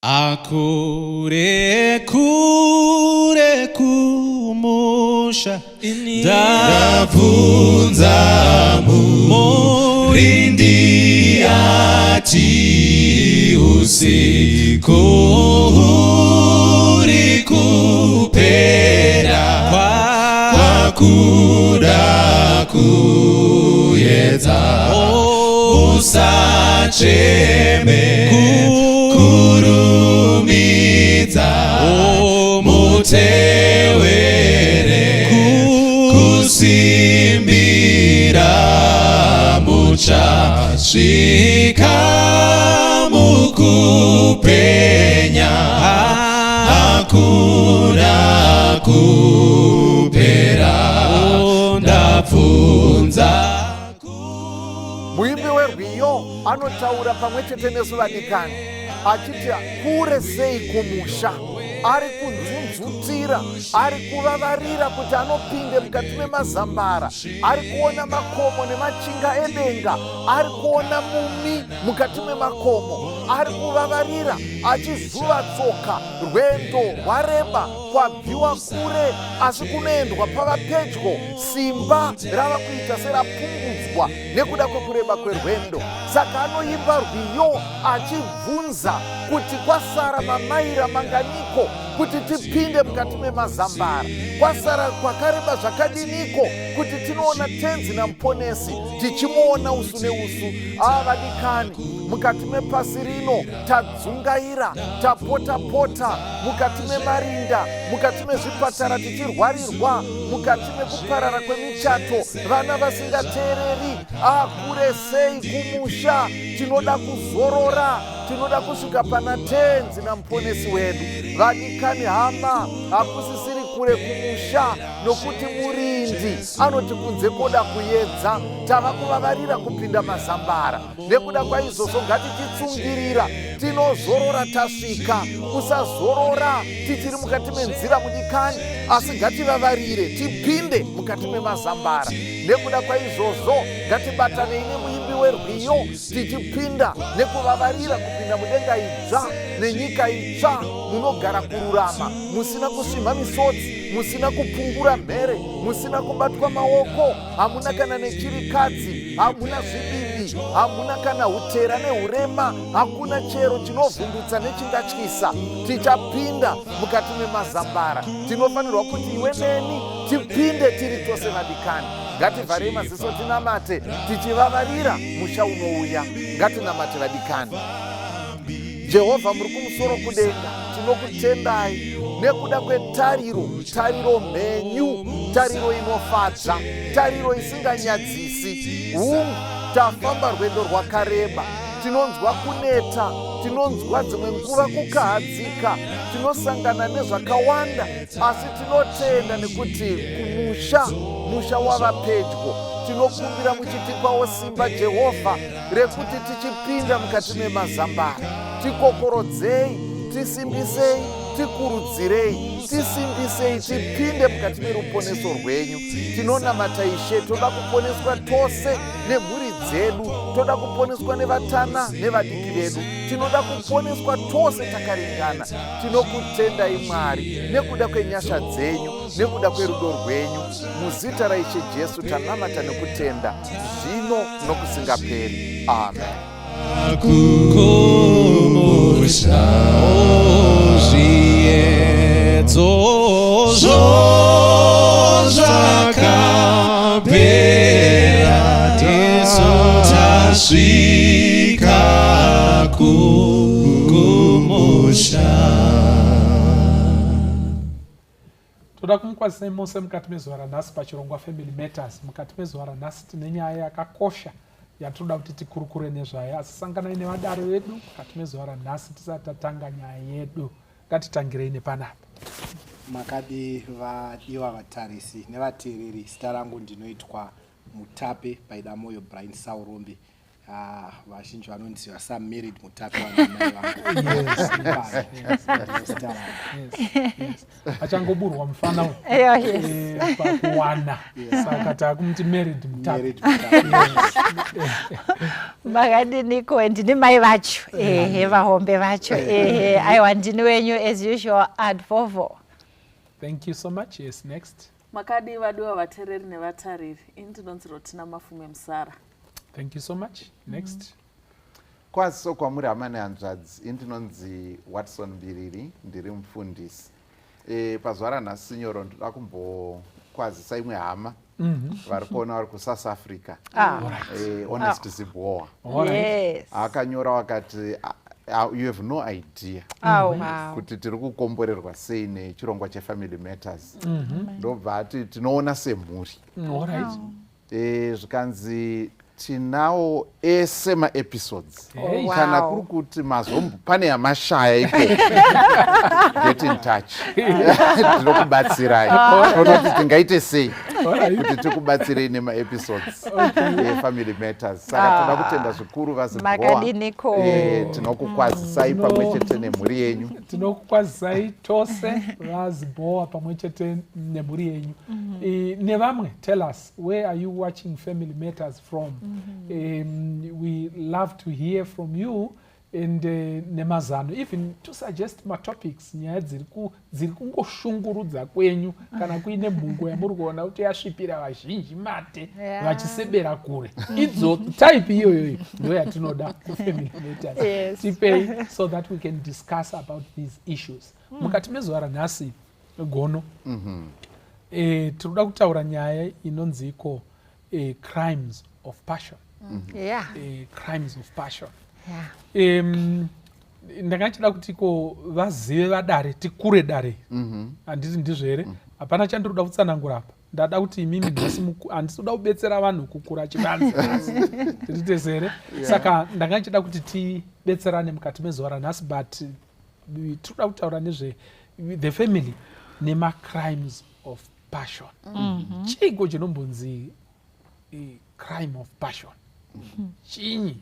Akure kure kumusha ndabvunza murindi ati usiku huri kupera kwakuda kuyedza musacheme kurumidza mutewere kusimbira muchasvika mukupenya hakuna kupera ndabvunza. Muimbi werwiyo anotaura pamwe chete nesu vadikani achiti kure sei kumusha. Ari kunzunzutira, ari kuvavarira kuti anopinde mukati memazambara, ari kuona makomo nemachinga edenga, ari kuona mumi mukati memakomo, ari kuvavarira achizuva tsoka. Rwendo rwareba, kwabviwa kure, asi kunoendwa pava pedyo. Simba rava kuita serapungudzwa nekuda kwekureba kwerwendo. Saka anoimba rwiyo achibvunza kuti kwasara mamaira manganiko kuti tipinde mukati memazambara, kwasara kwakareba zvakadiniko kuti tinoona Tenzi naMuponesi, tichimuona usu neusu. Ava vadikani, mukati mepasi rino tadzungaira, tapota pota mukati memarinda, mukati mezvipatara tichirwarirwa, mukati mekuparara kwemichato, vana vasingateereri. Akure sei kumusha! Tinoda kuzorora, tinoda kusvika pana Tenzi naMuponesi wedu. Vadikani hama, hakusisiri kure kumusha, nokuti murindi anoti kunze koda kuyedza. Tava kuvavarira kupinda mazambara. Nekuda kwaizvozvo ngatichitsungirira, tinozorora tasvika. Usazorora tichiri mukati menzira, mudikani, asi ngativavarire tipinde mukati memazambara. Nekuda kwaizvozvo ngatibatanei nemuimbi werwiyo tichipinda nekuvavarira kupinda mudenga idzva nenyika itsva, munogara kururama, musina kusvimha misodzi, musina kupungura mhere, musina kubatwa maoko, hamuna kana nechirikadzi, hamuna zvibibi, hamuna kana utera neurema, hakuna chero chinovhundutsa nechingatyisa. Tichapinda mukati memazambara. Tinofanirwa kuti iwe neni tipinde tiri tose. Vadikani, ngativharei maziso tinamate tichivavarira musha unouya. Ngatinamate, vadikani. Jehovha muri kumusoro kudenga, tinokutendai nekuda kwetariro, tariro mhenyu, tariro inofadza, tariro isinganyadzisi. Hungu, tafamba rwendo rwakareba, tinonzwa kuneta, tinonzwa dzimwe nguva kukahadzika, tinosangana nezvakawanda, asi tinotenda nekuti kumusha, musha wava pedyo. Tinokumbira muchitipawo simba, Jehovha, rekuti tichipinda mukati memazambara. Tikokorodzei, tisimbisei, tikurudzirei, tisimbisei tipinde mukati meruponeso rwenyu. Tinonamata, Ishe, toda kuponeswa tose nemhuri dzedu, toda kuponeswa nevatana nevadiki vedu, tinoda kuponeswa tose takaringana. Tinokutendai, Mwari, nekuda kwenyasha dzenyu, nekuda kwerudo rwenyu. Muzita raIshe Jesu tanamata nekutenda, zvino nokusingaperi. Amen. Kumusha zviedzo zvakapera, tisu tasvika kumusha. Toda kumukwazisai mose mukati mezuva ranhasi pachirongwa Family Matters. Mukati mezuva ranhasi tine nyaya yakakosha yatinoda kuti tikurukure nezvayo, asi sanganai nevadare vedu mukati mezuva ranhasi. Tisati tatanga nyaya yedu, ngatitangirei nepanapa. Makadi vadiwa vatarisi nevateereri? Zita rangu ndinoitwa Mutape Paidamoyo Brian Saurombe. Ah, vazhinji vanondiziva saMarried Mutape vanamai vangu. Yes, Ndiro zita rangu. Yes. Achangoburwa mufana uyu. Yeah, yes. Pakuwana, saka taakumuti Married Mutape. Married Mutape. Makadiniko? Ndini mai vacho, ehe, vahombe vacho, ehe. Aiwa, ndini wenyu as usual, Advovo. Thank you so much. Yes, next. Makadii vadiwa vateereri nevatariri? Ini ndinonzi Rotina Mafume Musara. Thank you so much. Next. Kwaziso kwamuri hama nehanzvadzi. Ini ndinonzi Watson Mbiriri, ndiri mufundisi. Pazuva ranhasi, sinyoro, ndoda kumbokwazisa imwe hama vari kuona vari kuSouth Africa, Honest Ziboa. All right. Akanyora wakati, "Ah, ah, you have no idea kuti tiri kukomborerwa sei nechirongwa cheFamily Matters." Ndobva ati tinoona semhuri. All right. Zvikanzi tinawo ese maepisodes. Hey. Wow. Kana kuri kuti mazombo pane yamashaya ikoko, get in touch, tinokubatsirai. Toona kuti tingaite sei kuti tikubatsirei nemaepisodes eFamily Matters. Saka toda kutenda zvikuru vaZiboa. Makadiniko? Tinokukwazisai pamwe chete nemhuri yenyu. Tinokukwazisai tose vaZiboa pamwe chete nemhuri yenyu. Nevamwe, tell us, where are you watching Family Matters from? We love to hear from you and nemazano, even to suggest matopics, nyaya dziri kungoshungurudza kwenyu, kana kuine mhungo yamuri kuona kuti yasvipira vazhinji mate vachisebera kure, idzo type iyoyoyo ndo yatinoda kuFamily Matters. Tipei so that we can discuss about these issues mukati mezuva ranhasi. Gono, tiri kuda kutaura nyaya inonzi iko crimes of passion. Crimes of passion. Ndanga ndichida kuti ko vazive vadare, tikure dare, handiti ndizvo here? Hapana chandiri kuda kutsanangura apa. Ndada kuti imimi nhasi handisi kuda kubetsera vanhu kukura chivanze nhasi, tiri tese here? Saka ndanga ndichida kuti tibetserane mukati mezuva ranhasi, but tiri kuda kutaura nezve the family nemacrimes of passion. Chiiko chinombonzi crime of passion? Chinyi?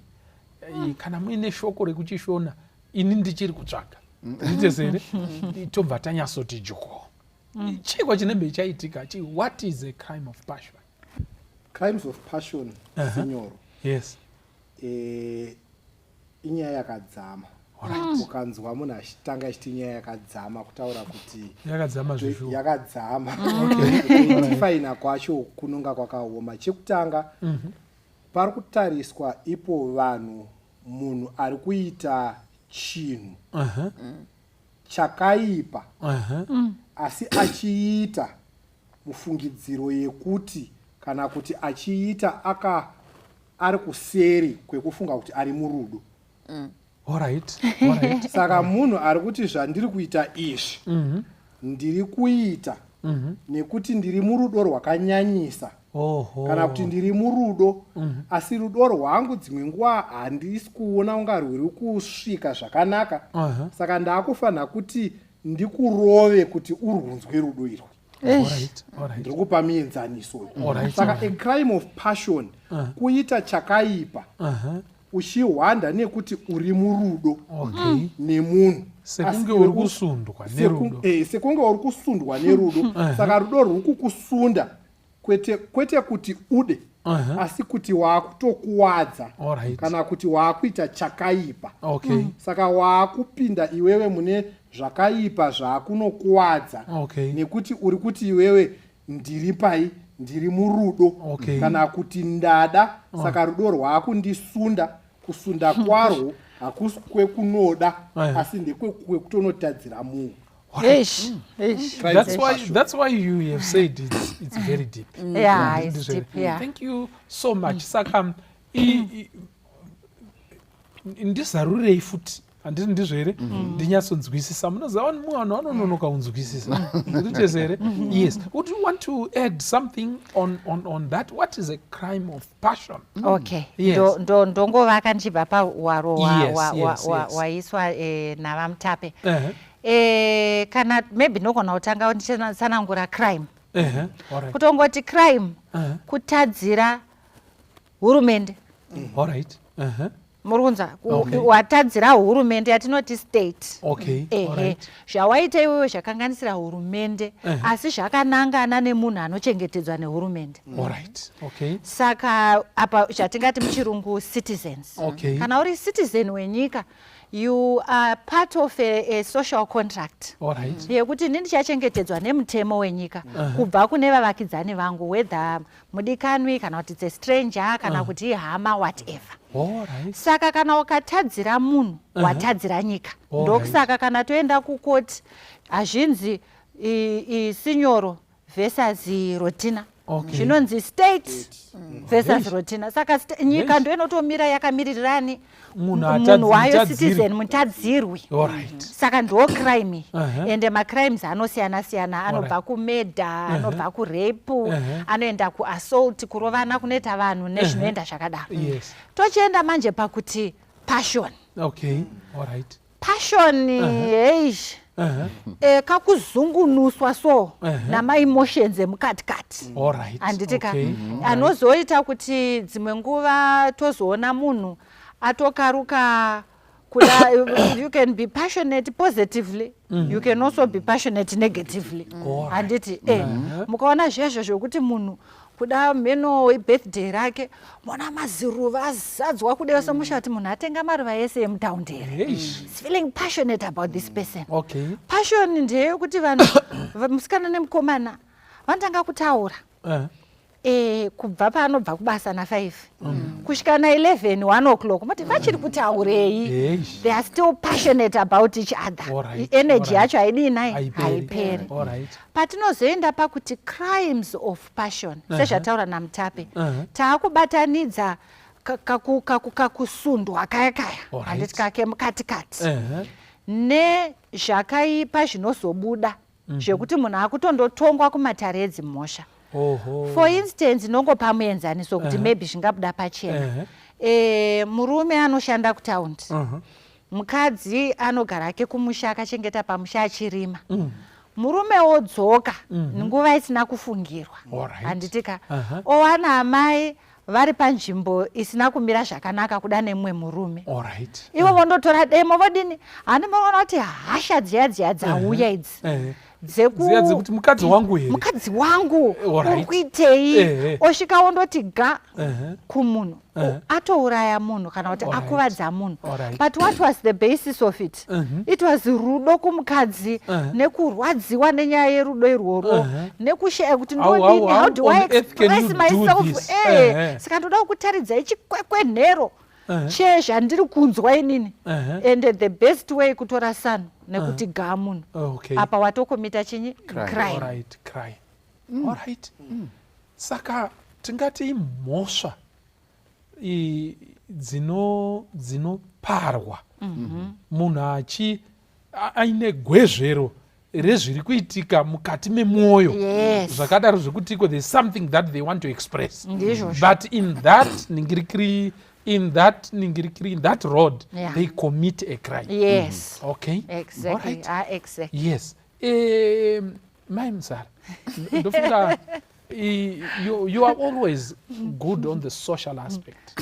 Kana muine shoko rekuchishona, ini ndichiri kutsvaga, nditese here? Tobva tanyatsoti joko, chiiko chinembe chaitika? What is a crime of passion? Crimes of passion, sinyoro, inyaya yakadzama. Ukanzwa munhu achitanga achiti nyaya yakadzama, kutaura kuti Yakadzama zvishuwa. Yakadzama. Kuidefina kwacho kunonga kwakaoma. Chekutanga, pari kutariswa ipo vanhu, munhu ari kuita chinhu chakaipa, asi achiita mufungidziro yekuti, kana kuti achiita aka ari kuseri kwekufunga kuti ari murudo. All right. Saka munhu ari kuti zvandiri kuita izvi, ndiri kuita nekuti ndiri murudo rwakanyanyisa, kana kuti ndiri murudo, asi rudo rwangu dzimwe nguva handisi kuona kunga rwuri kusvika zvakanaka, saka ndaakufanira kuti ndikurove kuti urwunzwe rudo irwi. All right. Ndiri kupa mienzaniso. Alright, Saka a crime of passion kuita chakaipa uchihwanda nekuti uri murudo nemunhu. Sekunge Asi uri kusundwa nerudo. Sekunge uri kusundwa nerudo. Saka rudo rwuri kukusunda, kwete kuti ude, asi kuti waakutokuwadza, kana kuti waakuita chakaipa. Saka waakupinda iwewe mune zvakaipa zvaakunokuwadza, nekuti uri kuti iwewe ndiri pai, ndiri murudo, kana kuti ndada. Saka rudo rwaakundisunda, kusunda kwarwo hakusi kwekunoda, asi ndekwekutonotadzira munhu. Eish, eish. Crimes That's of why passion. That's why you have said it's very deep. Yeah, it's Ndizvo. deep, yeah. Thank you so much. Saka ndizarurei futi, handiti ndizvo here? Ndinyatsonzwisisa. Munoziva vanhu, vanhu vanononoka kunzwisisa, nditese here? Yes, would you want to add something on that? What is a crime of passion? Okay. Yes. Ndongovaka ndichibva pahwaro hwaiswa navaMutape. Kana maybe ndogona kutanga ndichatsanangura crime. All right. Kutongoti crime, kutadzira hurumende. All right. Muri kunzwa? Watadzira hurumende yatinoti state. Okay. Ehe, zvawaita iwewe zvakanganisira hurumende, asi zvakanangana nemunhu anochengetedzwa nehurumende. Alright. Okay. Saka apa zvatingati muchirungu citizens. Kana uri citizen wenyika, you are part of a social contract yekuti ini ndichachengetedzwa nemutemo wenyika kubva kune vavakidzani vangu, whether mudikanwi kana kuti it's a stranger kana kuti ihama, whatever. Saka kana ukatadzira munhu, watadzira nyika. Ndokusaka kana toenda kukoti hazvinzi sinyoro versus Rotina, zvinonzi state versus Rotina. Saka nyika ndo inotomira yakamiririrani munhu munhu wayo, mutadziri. Citizen mutadzirwi. Saka ndo crime. Ende macrimes anosiyana siyana, anobva kumurder, anobva kurape, anoenda kuassault, kurovana kunoita vanhu nezvinoenda zvakadaro. Tochienda manje pakuti passion. Passion, heish, kakuzungunuswa so namaemotions emukatikati, handiti ka? Anozoita kuti dzimwe nguva tozoona munhu atokaruka kuda. You can be passionate positively, you can also be passionate negatively, handiti? Mukaona zvezvo zvokuti munhu kuda mheno ibirthday rake, mona maziruva azadzwa kudeyo semusha, kuti munhu atenga maruva ese emutaundi here? Is feeling passionate about this person. Passion ndeyekuti vanhu musikana nemukomana vanotanga kutaura kubva paanobva kubasa na5 kusvika na11, 1 o'clock, moti vachiri kutaurei? They are still passionate about each other. Energy yacho haidii nai? Haiperi. Haiperi. Patinozoenda pakuti crimes of passion, sezvataura naMutape, taakubatanidza kakusundwa kaya kaya, handiti, kake mukatikati nezvakaipa zvinozobuda, zvekuti munhu akutondotongwa kumatare edzimhosva. For instance, nongopa muenzaniso kuti maybe zvingabuda pachena. Murume anoshanda kutaundi, mukadzi anogara ake kumusha, akachengeta pamusha achirima. Murume wodzoka nguva isina kufungirwa, handitika? Owana amai vari panzvimbo isina kumira zvakanaka kuda nemumwe murume. Ivo vondotora demo, vodini? Handi munoona kuti hasha dziya dziya dzauya idzi Dziya dzekuti mukadzi wangu here? Mukadzi wangu uri kuitei? Osvika wondoti ga kumunhu, atouraya munhu kana kuti akuvadza munhu. But what was the basis of it? It was rudo kumukadzi nekurwadziwa nenyaya yerudo irworwo, nekushaya kuti ndodini, how do How I on earth can express you do myself? this? Saka ndoda kukutaridzai chikwekwenhero chezvandiri kunzwa inini. And the best way kutora sano nekuti ga munhu. Apa watokomita chinyi? Crime. Crime. Alright, crime. Alright. Saka tingati imhosva dzinoparwa munhu achi aine gwezvero rezviri kuitika mukati memwoyo, zvakadaro zvekuti iko there's something that they want to express, Ndizvozvo. but in that ningirikiri, in that ningirikiri, in that road, they commit a crime. Yes. Okay. Exactly. Alright. Ah, exactly. Yes. Mai Musara, ndofunga you are always good on the social aspect.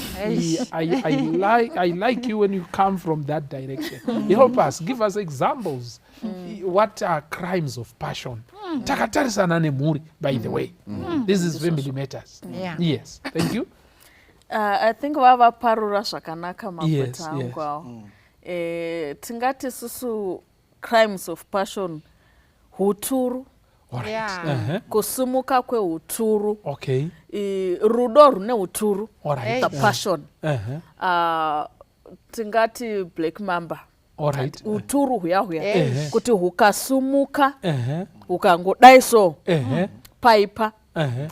I like you when you come from that direction. Help us, give us examples. What are crimes of passion takatarisana nemhuri? By the way, this is Family Matters. Yes, thank you. I think vavaparura zvakanaka magweta angu awo. Tingati susu crimes of passion huturu, kusumuka kweuturu, rudo rune uturu, the passion. Tingati black mamba, uturu huya huya, kuti hukasumuka, hukangodai so, paipa,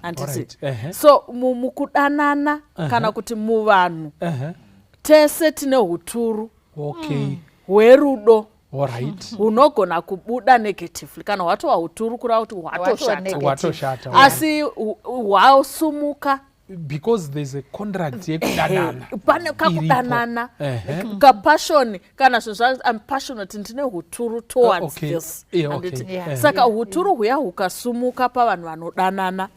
handiti? So mukudanana kana kuti muvanhu tese tine uturu hwerudo hunogona kubuda negatively. Kana hwatova uturu, kureva kuti hwatoshata. Negative. Hwatoshata. Asi hwasumuka Because there's a contract yekudanana pane kakudanana, kapassion. Kana zvinhu zva I'm passionate, ndine uturu towards this, handiti? Saka uturu huya hukasumuka pavanhu vanodanana,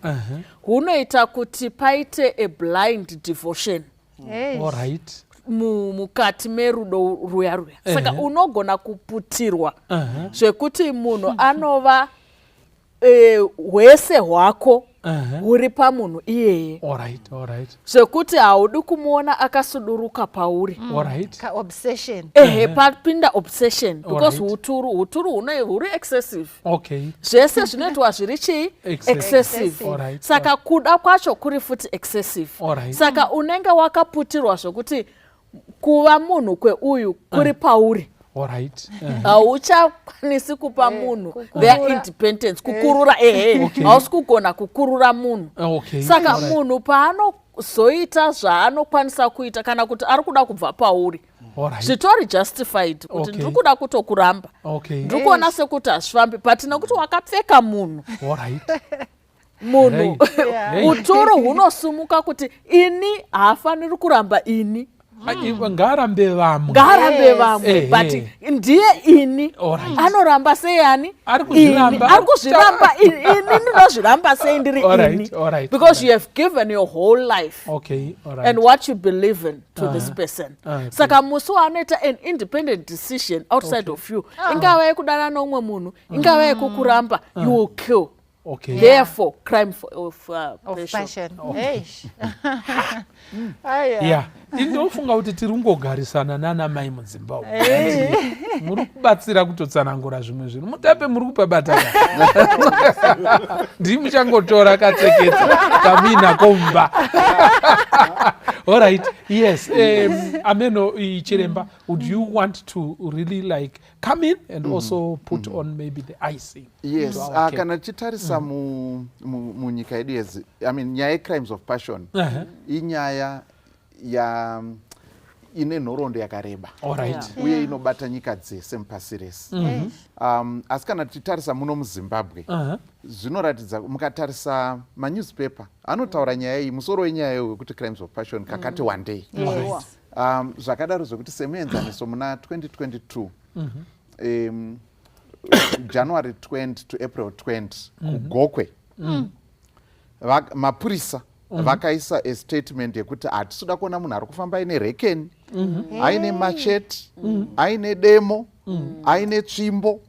hunoita kuti paite a blind devotion. Hey. All right. Mukati merudo ruya ruya, saka unogona kuputirwa zvekuti munhu anova hwese hwako huri pamunhu iyeye, zvekuti haudi kumuona akasuduruka pauri. Ka-obsession. Ehe, papinda obsession because huturu huri excessive. Zvese zvinoitwa zviri chii? Excessive. Excessive. Saka kuda kwacho kuri futi excessive. Saka unenge wakaputirwa zvokuti kuva munhu kweuyu kuri pauri. Hauchakwanisi kupa munhu kukurura. Their independence, kukurura, ehe. Hausi kugona kukurura munhu. Saka munhu paanozoita zvaanokwanisa kuita, kana kuti ari kuda kubva pauri, zvitori justified kuti ndiri kuda kutokuramba, ndiri kuona sekuti hazvifambi, but nekuti wakapfeka munhu, munhu uturu hunosumuka kuti ini haafaniri kuramba ini. Ngaarambe vamwe. Ngaarambe vamwe, but ndiye ini. Anoramba sei ani? Ari kuzviramba. Ini. Ari kuzviramba. Ini ndinozviramba sei ndiri ini? Because you have given your whole life and what you believe in to this person. Saka musi waanoita an independent decision outside of you, ingava yekudana noumwe munhu, ingava yekukuramba, you will kill. Therefore crime of of passion. Passion. Eish. Aya. Ya, ndinofunga kuti tiri kungogarisana nana mai mudzimba umu. Muri kubatsira kutotsanangura zvimwe zvinhu. Mutape, muri kupabata, ndii muchangotora katseketse kamuinako mumba. Alright, yes, ameno chiremba, would you want to really like come in and also put on maybe the icing Yes. to our cake? Kana tichitarisa munyika yedu I mean, nyaya yecrimes of passion inyaya ya ine nhoroondo yakareba uye inobata nyika dzese mupasi rese. Asi kana tichitarisa muno muZimbabwe, zvinoratidza mukatarisa manewspaper anotaura nyaya iyi, musoro wenyaya iyo wekuti crimes of passion kakati one day. Zvakadaro zvekuti semuenzaniso muna 2022, January 20 to April 20, kuGokwe, mapurisa vakaisa a statement yekuti hatisi kuda kuona munhu ari kufamba aine rekeni, aine machete, aine demo, aine tsvimbo,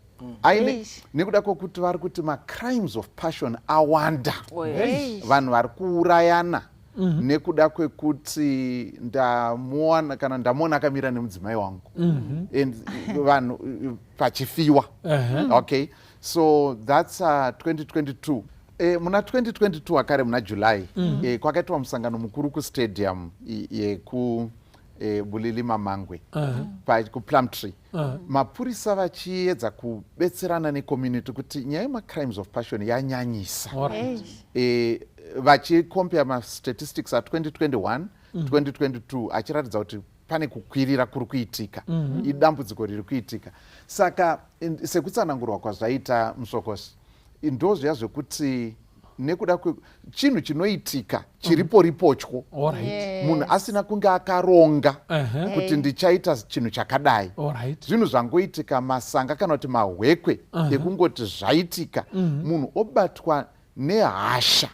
aine nekuda kwokuti vari kuti macrimes of passion awanda. Oh, yes. Vanhu vari kuurayana nekuda kwekuti ndamuwana kana ndamuona akamira nemudzimai wangu and vanhu pachifiwa. Okay, so that's 2022. Muna 2022 akare, muna July, kwakaitwa musangano mukuru kustadium yeku Bulilima Mangwe, kuPlumtree. Mapurisa vachiedza kubetserana necommunity kuti nyaya yemacrimes of passion yanyanyisa. Vachicompare mastatistics a2021, 2022, achiratidza kuti pane kukwirira kuri kuitika, idambudziko riri kuitika. Saka sekutsanangurwa kwazvaita Musokosi, ndo zviya zvekuti nekuda chinhu chinoitika chiripo ripochwo, munhu asina kunge akaronga kuti ndichaita chinhu chakadai. Zvinhu zvangoitika masanga kana kuti mahwekwe ekungoti zvaitika, munhu obatwa nehasha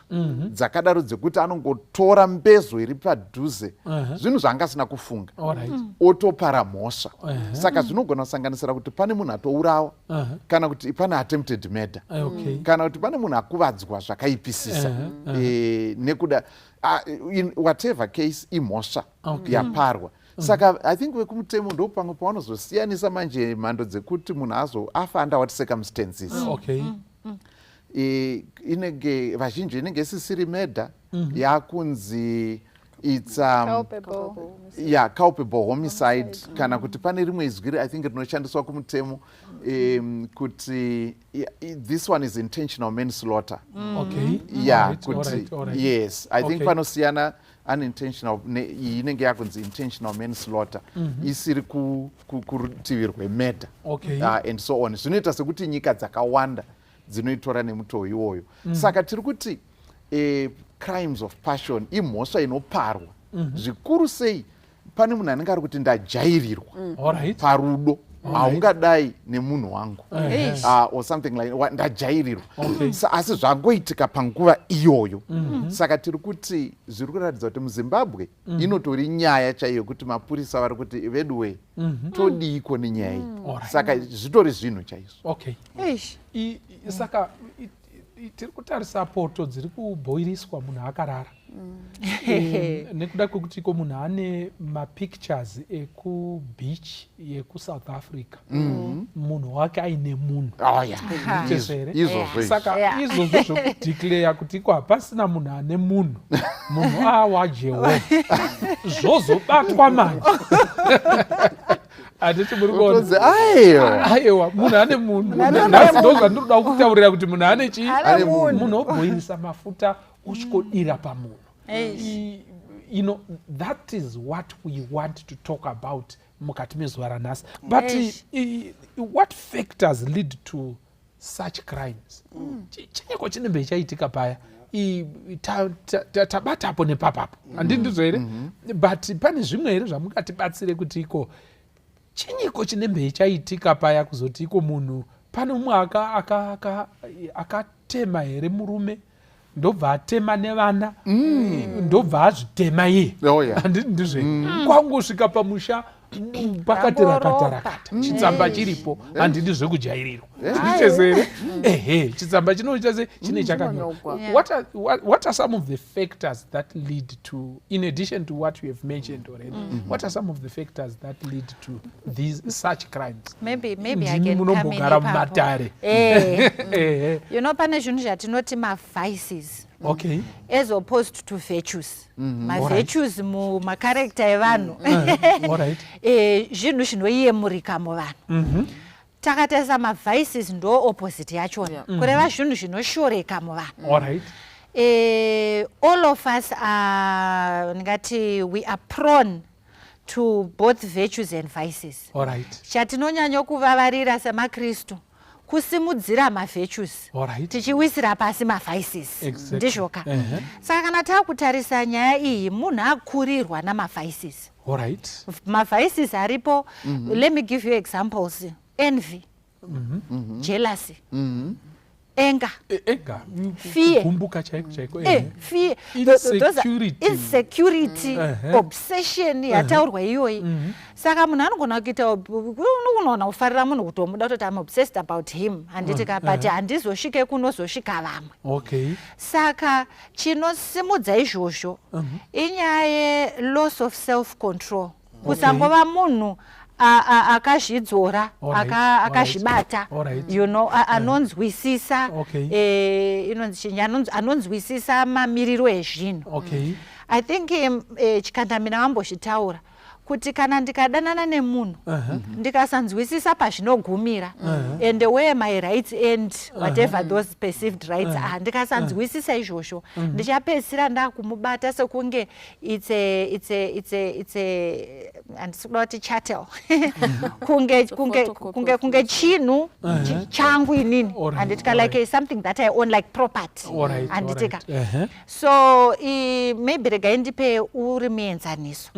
dzakadaro dzekuti anongotora mbezo iri padhuze, zvinhu zvaanga asina kufunga, otopara mhosva. Saka zvinogona kusanganisira kuti pane munhu atourawa, kana kuti pane attempted murder, kana kuti pane munhu akuvadzwa zvakaipisisa. Nekuda in whatever case, imhosva yaparwa. Saka I think vekumutemo ndo pamwe pavanozosiyanisa manje mhando dzekuti munhu azo afa under what circumstances. Inenge vazhinji inenge isisiri murder, yakunzi it's Culpable. Yeah, culpable homicide, kana kuti pane rimwe izwi I think rinoshandiswa kumutemo, kuti yeah, this one is intentional manslaughter. Yeah. Kuti yes, I think panosiyana unintentional iyi inenge yakunzi intentional manslaughter, isiri kurutivi rwemurder, and so on. Zvinoita sekuti nyika dzakawanda dzinoitora nemutoo iwoyo. Saka tiri kuti crimes of passion imhosva inoparwa zvikuru sei pane munhu anenge ari kuti ndajairirwa parudo. Haungadai nemunhu wangu or something like ndajairirwa. Asi zvangoitika panguva iyoyo. Saka tiri kuti zviri kuratidza kuti muZimbabwe inotori nyaya chaiyo yekuti mapurisa vari kuti, "Veduwe, todiiko nenyaya iyi?" Saka zvitori zvinhu chaizvo. Okay. Saka tiri kutarisa poto dziri kubhoiriswa munhu akarara nekuda kwekuti iko munhu ane mapictures ekubeach yekuSouth Africa, munhu wake aine munhu. Oh, yeah. Ndizvo here? Izvozvo. Saka izvozvo zvekudeclare kuti iko hapasina munhu ane munhu, munhu awaJehovha, zvozobatwa manje, handiti muri kuona? Utonzi, aiwa. Aiwa, munhu ane munhu. Nhasi ndo zvandinoda kutaurira kuti munhu ane chii? Ane munhu. Munhu obhoirisa mafuta osvikodira pamunhu. That is what we want to talk about mukati mezuva ranhasi. But what factors lead to such crimes? Chinyiko chinenge chaitika paya? Tabatapo nepapapo, handii ndizvo here? But pane zvimwe here zvamungatibatsire kuti iko chinyiko chinenge chaitika paya kuzoti iko munhu, pane umwe akatema here murume, ndobva atema nevana, ndobva azvitema iye? Oh, yeah. Handiti ndizvo? Kwangosvika pamusha pakati rakata Rangoropa. rakata, chitsamba chiripo, handidi zvekujairirwa, ndichezo here? Ehe, chitsamba chinoita se chine chakanyorwa. Chinonyorwa. What are some of the factors that lead to, in addition to what you have mentioned already, what are some of the factors that lead to these such crimes? Maybe I Ndimi can come in munombogara ipapo. mumatare. Ehe. Pane zvinhu zvatinoti mavices as opposed to virtues. Mavirtues mumacharacter evanhu, zvinhu zvinoyemurika muvanhu. Takatarisa mavices, ndo opposite yachona, kureva zvinhu zvinoshoreka muvanhu. All of us are, ndingati, we are prone to both virtues and vices. Chatinonyanya kuvavarira semaKristu kusimudzira mavirtues, tichiwisira pasi mavices. Ndizvoka? Saka kana taakutarisa nyaya iyi, munhu akurirwa namavices. Mavices aripo. Let me give you examples: envy, jealousy, anger, Ega. Fear. Kugumbuka chaiko chaiko. Fear. Insecurity. Insecurity, obsession yataurwa iyoyi. Saka munhu anogona kuita, unogona kufarira munhu, kutomuda, kutoti am obsessed about him, handiti ka? But handizosvike kunozosvika vamwe. Saka chinosimudza izvozvo inyaya yeloss of self control, kusangova munhu akazvidzora, akazvibata, anonzwisisa, inonzi chinyi, anonzwisisa mamiriro ezvinhu. I think Chikandamina vambozvitaura kuti kana ndikadanana nemunhu, ndikasanzwisisa pazvinogumira and where my rights end, whatever those perceived rights are, ndikasanzwisisa izvozvo, ndichapedzisira ndakumubata sekunge it's a handisi kuda kuti chattel, kunge kunge photocopy kunge of kunge chinhu changu inini, handitika? Like something that I own, like property, handitika? So maybe regai ndipe uri muenzaniso.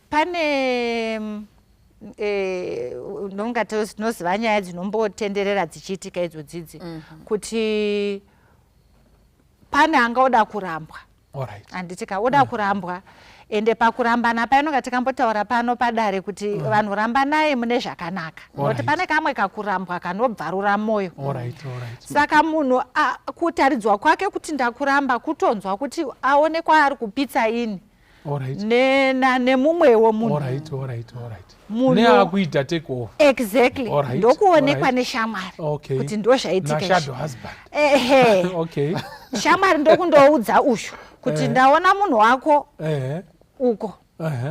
Pane ndonga tinoziva nyaya dzinombotenderera dzichiitika idzodzidzi kuti pane anga oda kurambwa, handitika? Oda kurambwa, ende pakurambana painonga tikambotaura pano padare kuti vanhu rambanai mune zvakanaka, nokuti pane kamwe kakurambwa kanobvarura mwoyo. Saka munhu kutaridzwa kwake kuti ndakuramba, kutonzwa kuti aonekwa ari kupitsa ini nemumwewo munhu. Neakuita take off. Exactly. Ndokuonekwa neshamwari kuti ndo zvaitika izvi. Nashadow husband. Ehe. Shamwari ndokundoudza uyu kuti ndaona munhu wako uko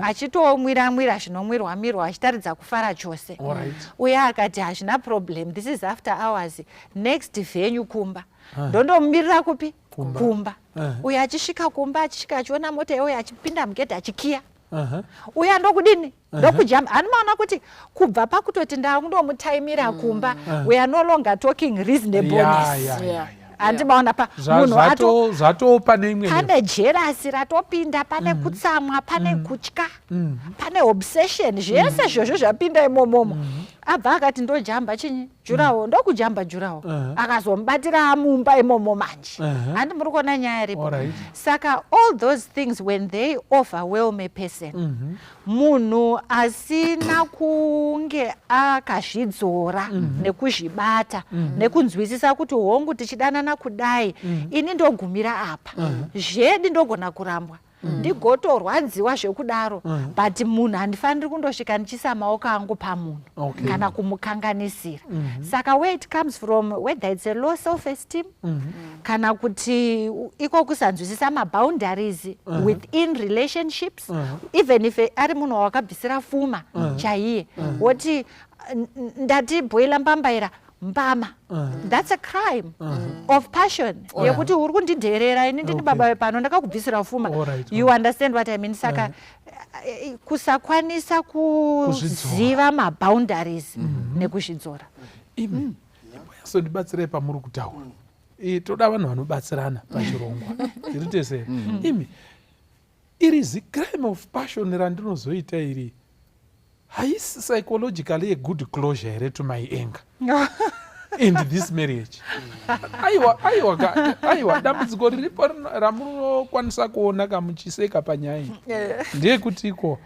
achitomwira mwira zvinomwirwa mirwa, achitaridza kufara chose. Uye akati hazvina problem, this is after hours, next venue kumba. Ndondomumirira kupi? Kumba. Kumba. Uyo achisvika kumba, achisvika achiona mota iyoyo, achipinda mugedhi, achikiya, uya ndokudini? Ndokujamba. Hanimaona kuti kubva pakutoti ndakundomutaimira kumba, we are no longer talking reasonableness. Handimaona pa munhu zvatoo pane imwe pane jealousy ratopinda, pane kutsamwa, pane kutya, pane obsession, zvese zvozvo zvapinda imomomo. Abva akati ndojamba chinyi durawall, ndokujamba durawall. Akazomubatira mumba imomo manje. Handi muri kuona nyaya iripo? Saka all those things, when they overwhelm a person, munhu asina kunge akazvidzora nekuzvibata nekunzwisisa kuti hongu, tichidanana kudai, ini ndogumira apa, zvedi ndogona kurambwa, ndigotorwadziwa zvekudaro, but munhu handifaniri kundosvika ndichisa maoko angu pamunhu kana kumukanganisira. Saka where it comes from, whether it's a low self esteem kana kuti iko kusanzwisisa maboundaries within relationships, even if ari munhu wawakabvisira fuma chaiye, woti ndati bhoila mbambaira mbama, that's a crime of passion yekuti uri kundidherera ini ndini baba vepano, ndakakubvisira fuma. You understand what I mean? Saka kusakwanisa kuziva maboundaries nekuzvidzora. Imi imbonyasondibatsirai pamuri kutaura. Toda vanhu vanobatsirana pachirongwa tiri tese. Imi, iri zicrime of passion randinozoita iri haisi psychologically a good closure here to my anger in this marriage? Aiwa, aiwa aiwa, dambudziko riripo ramunokwanisa kuona kamuchiseka panyaya iyi ndeyekuti iko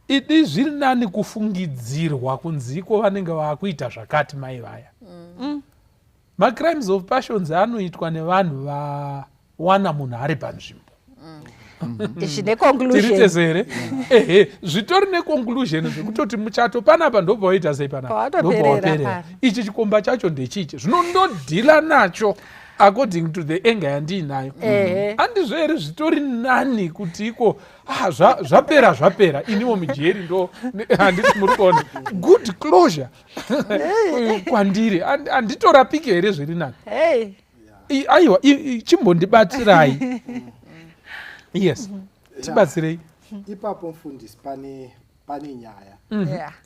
idi zviri nani kufungidzirwa kunziko vanenge vaakuita zvakati mai vaya. Macrimes of passions anoitwa nevanhu vawana munhu ari panzvimbo. Zvine conclusion. Tiri tese here? Ehe, zvitori neconclusion zvekutoti muchato panapa ndobva waita sei panapa, Pawatoperera ndobva waperera. pano. Ichi chikomba chacho ndechichi, zvinondodhila nacho according to the anger yandiinayo. Handizvo here? Zvitori nani kuti iko ah, zvapera zvapera, iniwo mujeri ndo handiti muri kuona good closure kwandiri? Handitorapiki here zviri nani? Hey. Aiwa, chimbondibatsirai. Yes, tibatsirei. Ipapo mufundisi pane nyaya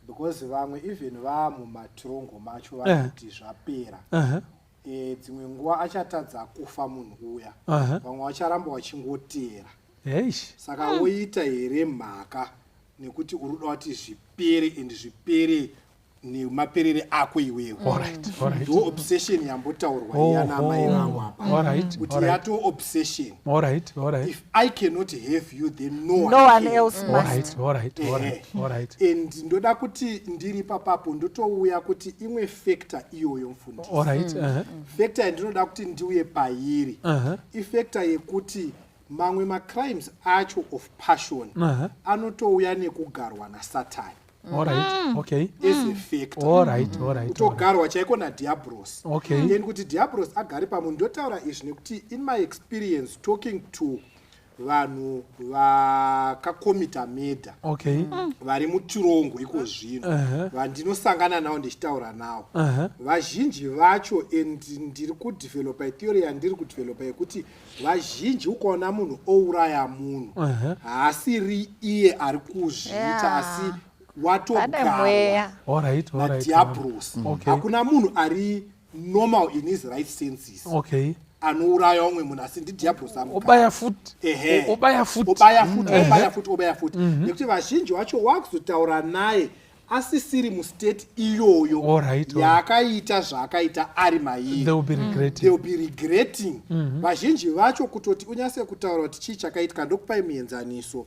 because vamwe even vamumatongo macho vakuti zvapera. Dzimwe nguva achatadza kufa munhu uya. Vamwe vacharamba vachingoteera. Saka woita here mhaka nekuti uri kuda kuti zvipere and zvipere nemaperere ako iwewe? Ndo obsession yambotaurwa iya namai vangu apa kuti yato obsession. If I cannot have you, then no one, No one can. else must. And ndoda kuti ndiri papapo ndotouya kuti imwe factor iyoyo, mufundisi, factor yandinoda kuti ndiuye pairi ifactor yekuti mamwe macrimes acho of passion anotouya nekugarwa nasatani as a factor. Kutogarwa chaiko nadhiabros. And kuti dhiabros agare pamunhu, ndotaura izvi nekuti in my experience talking to vanhu vakakomita murder vari mutirongo iko zvino, vandinosangana navo ndichitaura navo, vazhinji vacho, and ndiri kudhevhelopa theory yandiri kudhevhelopa yekuti vazhinji ukaona munhu ouraya munhu, haasiri iye ari kuzviita, asi Pane watogarwa mweya. Nadhiabros. Hakuna munhu ari normal in his right senses anouraya umwe munhu asi ndidhiabros. Obaya futi. Ehe. Obaya futi. Obaya futi, obaya futi, obaya futi, nekuti vazhinji vacho wakuzotaura naye asisiri mustate iyoyo yaakaita zvaakaita ari mairi. They will be regretting. They will be regretting. Vazhinji vacho kutoti unyase kutaura kuti chii chakaitika, ndokupai muenzaniso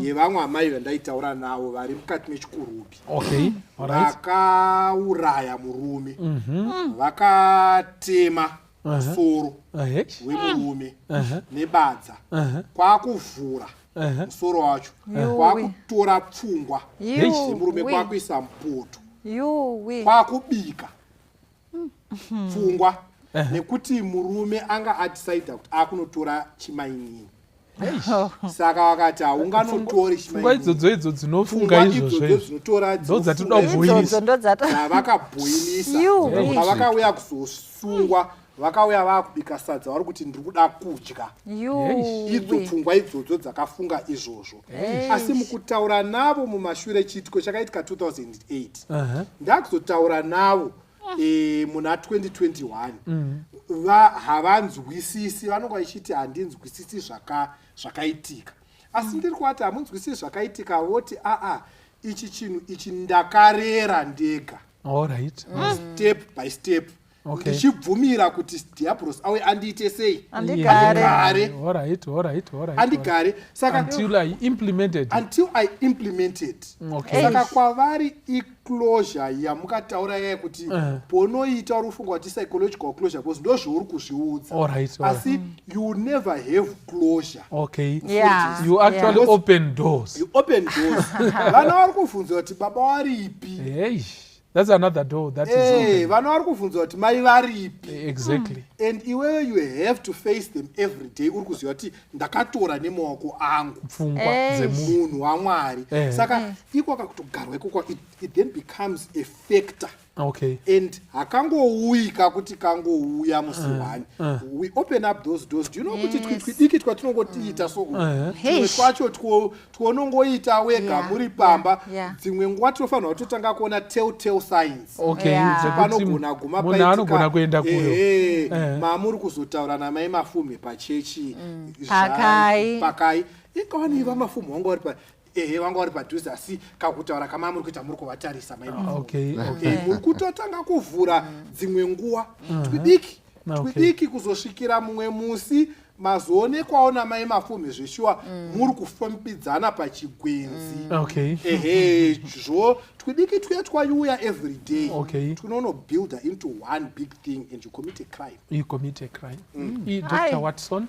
yevamwe amai vandaitaura navo vari mukati mechikurubi. Vakauraya murume, vakatema musoro wemurume nebadza, kwakuvhura musoro wacho, kwakutora pfungwa dzemurume, kwakuisa mupoto, Yuwi. kwakubika pfungwa, nekuti murume anga adecida kuti akunotora chimainini. Saka vakati haunganotori. Pfungwa idzodzo idzo dzinofunga izvozvo idzodzo izvo dzinotora ndo dzatoda Idzodzo kubhoilisa. ndo dzato Dzavakabhoilisa. Yuwi. Pavakauya kuzosungwa, vakauya vaakubika sadza vari kuti ndiri kuda kudya. Idzo Yuwi. pfungwa idzodzo dzakafunga izvozvo, asi mukutaura navo mumashure, chiitiko chakaitika 2008, ndakuzotaura navo. Muna 2021 havanzwisisi, vanonga vachiti handinzwisisi zvakaitika, asi ndiri kuvati hamunzwisisi zvakaitika, voti aa, ichi chinhu ichi ndakarera ndega step by step, ndichibvumira kuti diablos auye andiite sei? Andigare. Andigare. All right. Andigare. Saka Until I implemented. Until I implemented. Saka kwavari iclosure yamukataura yaya kuti ponoita uri kufunga kuti psychological closure, because ndo zvauri kuzviudza, asi you never have closure. You actually open doors. You open doors. Vana vari kubvunza kuti baba varipi. Hey, that's another door that is open. Vana vari kubvunza kuti mai varipi. And iwewe you have to face them every day, uri kuziva kuti ndakatora nemaoko angu Pfungwa Eish. dzemunhu. Munhu waMwari. Saka iko kakutogarwa ikoko, it then becomes a factor and hakangouyi kakuti kangouya musi one. We open up those doors. Do you know kuti twidiki twatinongotiita so, tumwe twacho twonongoita wega muri pamba, dzimwe nguva tinofanirwa kutotanga kuona telltale signs. Dzekuti Panogona guma munhu anogona kuenda kuyo. Ehe, mamuri kuzotaura namai Mafume pachechi Pakai. Pakai ikawanei vaMafume vanga vari pa, ehe, vanga vari padhuze, asi kakutaura kamamuri kuita muri kuvatarisa mai Mafume. Muri kutotanga kuvhura dzimwe nguva twidiki twidiki kuzosvikira mumwe musi mazoonekwawo namai Mafume zveshuwa muri kufambidzana pachigwenzi. Ehe, zvo twidiki tuya twaiuya every day tunonobuilda into one big thing and you commit a crime. You commit a crime. Dr. Aye. Watson,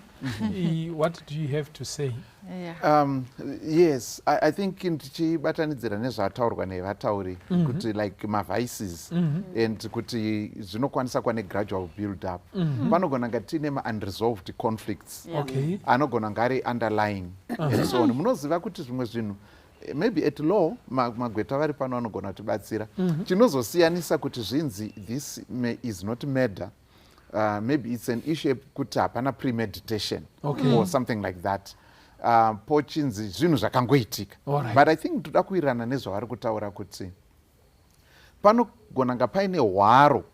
what do you have to say? Yeah. Yes, I think ndichibatanidzira nezvataurwa nevatauri kuti like mavices and kuti zvinokwanisa kuva negradual build up. Panogona nga tiine maunresolved conflicts anogona nga ari underlying and so on. Munoziva kuti zvimwe zvinhu, maybe at law magweta vari pano anogona kutibatsira, chinozosiyanisa kuti zvinzi this is not murder, maybe it's an issue yekuti hapana premeditation or something like that, pochinzi zvinhu zvakangoitika. But I think toda kuwirirana nezvavari kutaura kuti panogona nga paine hwaro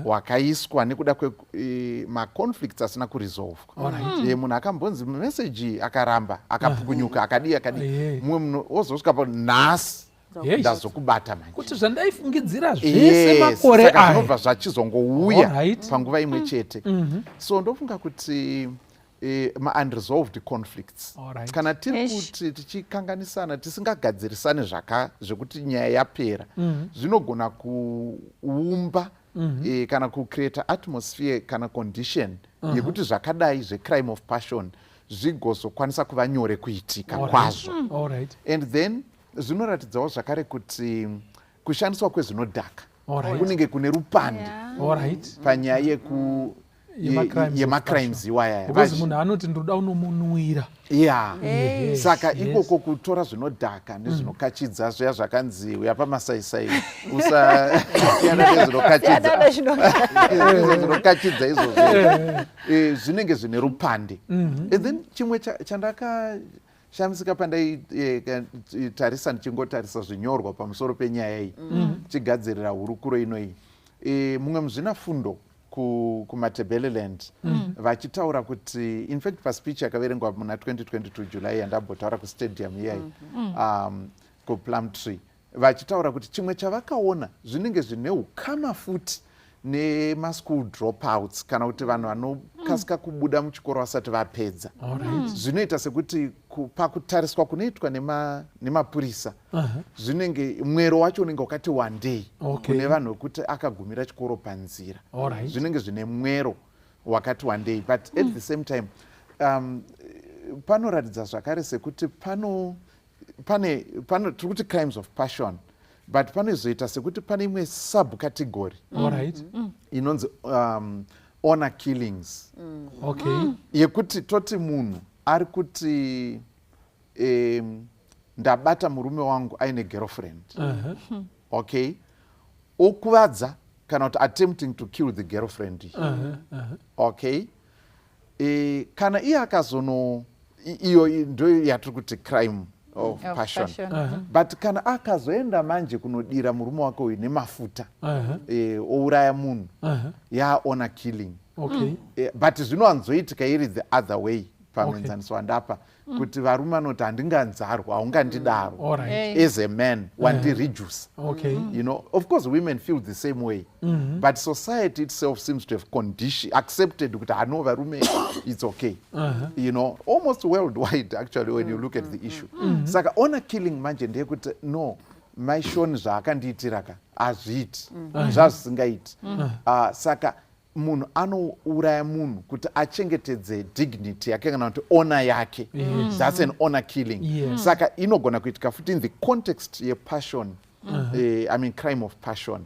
hwakaiswa nekuda kwemaconflicts asina kuresolvwa. Munhu akambonzi meseji akaramba, akapukunyuka, akadii, akadii, mumwe munhu ozosvika pa nhasi, ndazokubata manje. Kuti zvandaifungidzira zvese Yes, makore saka aya. zvinobva zvachizongouya panguva imwe chete. So ndofunga kuti maunresolved conflicts, kana tiri kuti tichikanganisana, tisingagadzirisane zvekuti nyaya yapera, zvinogona kuumba kana kucreata atmosphere kana condition yekuti zvakadai zvecrime of passion zvigozokwanisa kuva nyore kuitika kwazvo. And then zvinoratidzawo zvakare kuti kushandiswa kwezvinodhaka kunenge kune rupande panyaya Yemacrimes of yemacrimes iwaya. Because munhu anoti ndoda unomunwira. Ya. Saka ikoko kutora zvinodhaka nezvinokachidza zviya zvakanzi uya pamasaisai usasiyana nezvinokachidza. Siyana. Izvo zvinokachidza izvozvo zvinenge zvine rupande. And then chimwe chandakashamisika pandaitarisa, ndichingotarisa zvinyorwa pamusoro penyaya iyi chigadzirira hurukuro inoyi, mumwe muzvinafundo kuMatebeleland vachitaura kuti, in fact paspeech yakaverengwa muna 2022 July yandambotaura kustadium iyayi, kuPlumtree, vachitaura kuti chimwe chavakaona zvinenge zvine ukama futi nemaschool dropouts, kana kuti vanhu vanokasika kubuda muchikoro vasati vapedza. Zvinoita sekuti pakutariswa kunoitwa nemapurisa, zvinenge mwero wacho unenge wakati wandei kune vanhu vekuti akagumira chikoro panzira. Zvinenge zvine mwero wakati wandei, but at the same time panoratidza zvakare sekuti pano pane pano tiri kuti crimes of passion, but panozoita sekuti pane imwe subcategory inonzi honor killings, yekuti toti munhu ari kuti ndabata murume wangu aine girlfriend, okay, okuvadza kana kuti attempting to kill the girlfriend iyi. Okay, kana iye akazono iyo ndo yatiri kuti crime of Of passion. passion. But kana akazoenda manje kunodira murume wake uyu nemafuta, ouraya munhu, yahonour killing. But zvinowanzoitika iri the other way pamuenzaniso wandapa, kuti varume vanoti, "Handinganzarwa, haungandidaro." As a man wandireduce. Of course women feel the same way, but society itself seems to have condition accepted kuti hano varume, it's okay. Almost worldwide actually, when you look at the issue. Saka honor killing manje ndeyekuti, no, maishoni zvaakandiitira ka hazviiti, zvazvisingaiti. Saka munhu anouraya munhu kuti achengetedze dignity yake kana kuti honor yake. That's an honor killing. Saka inogona kuitika futi in the context yepassion, I mean, crime of passion.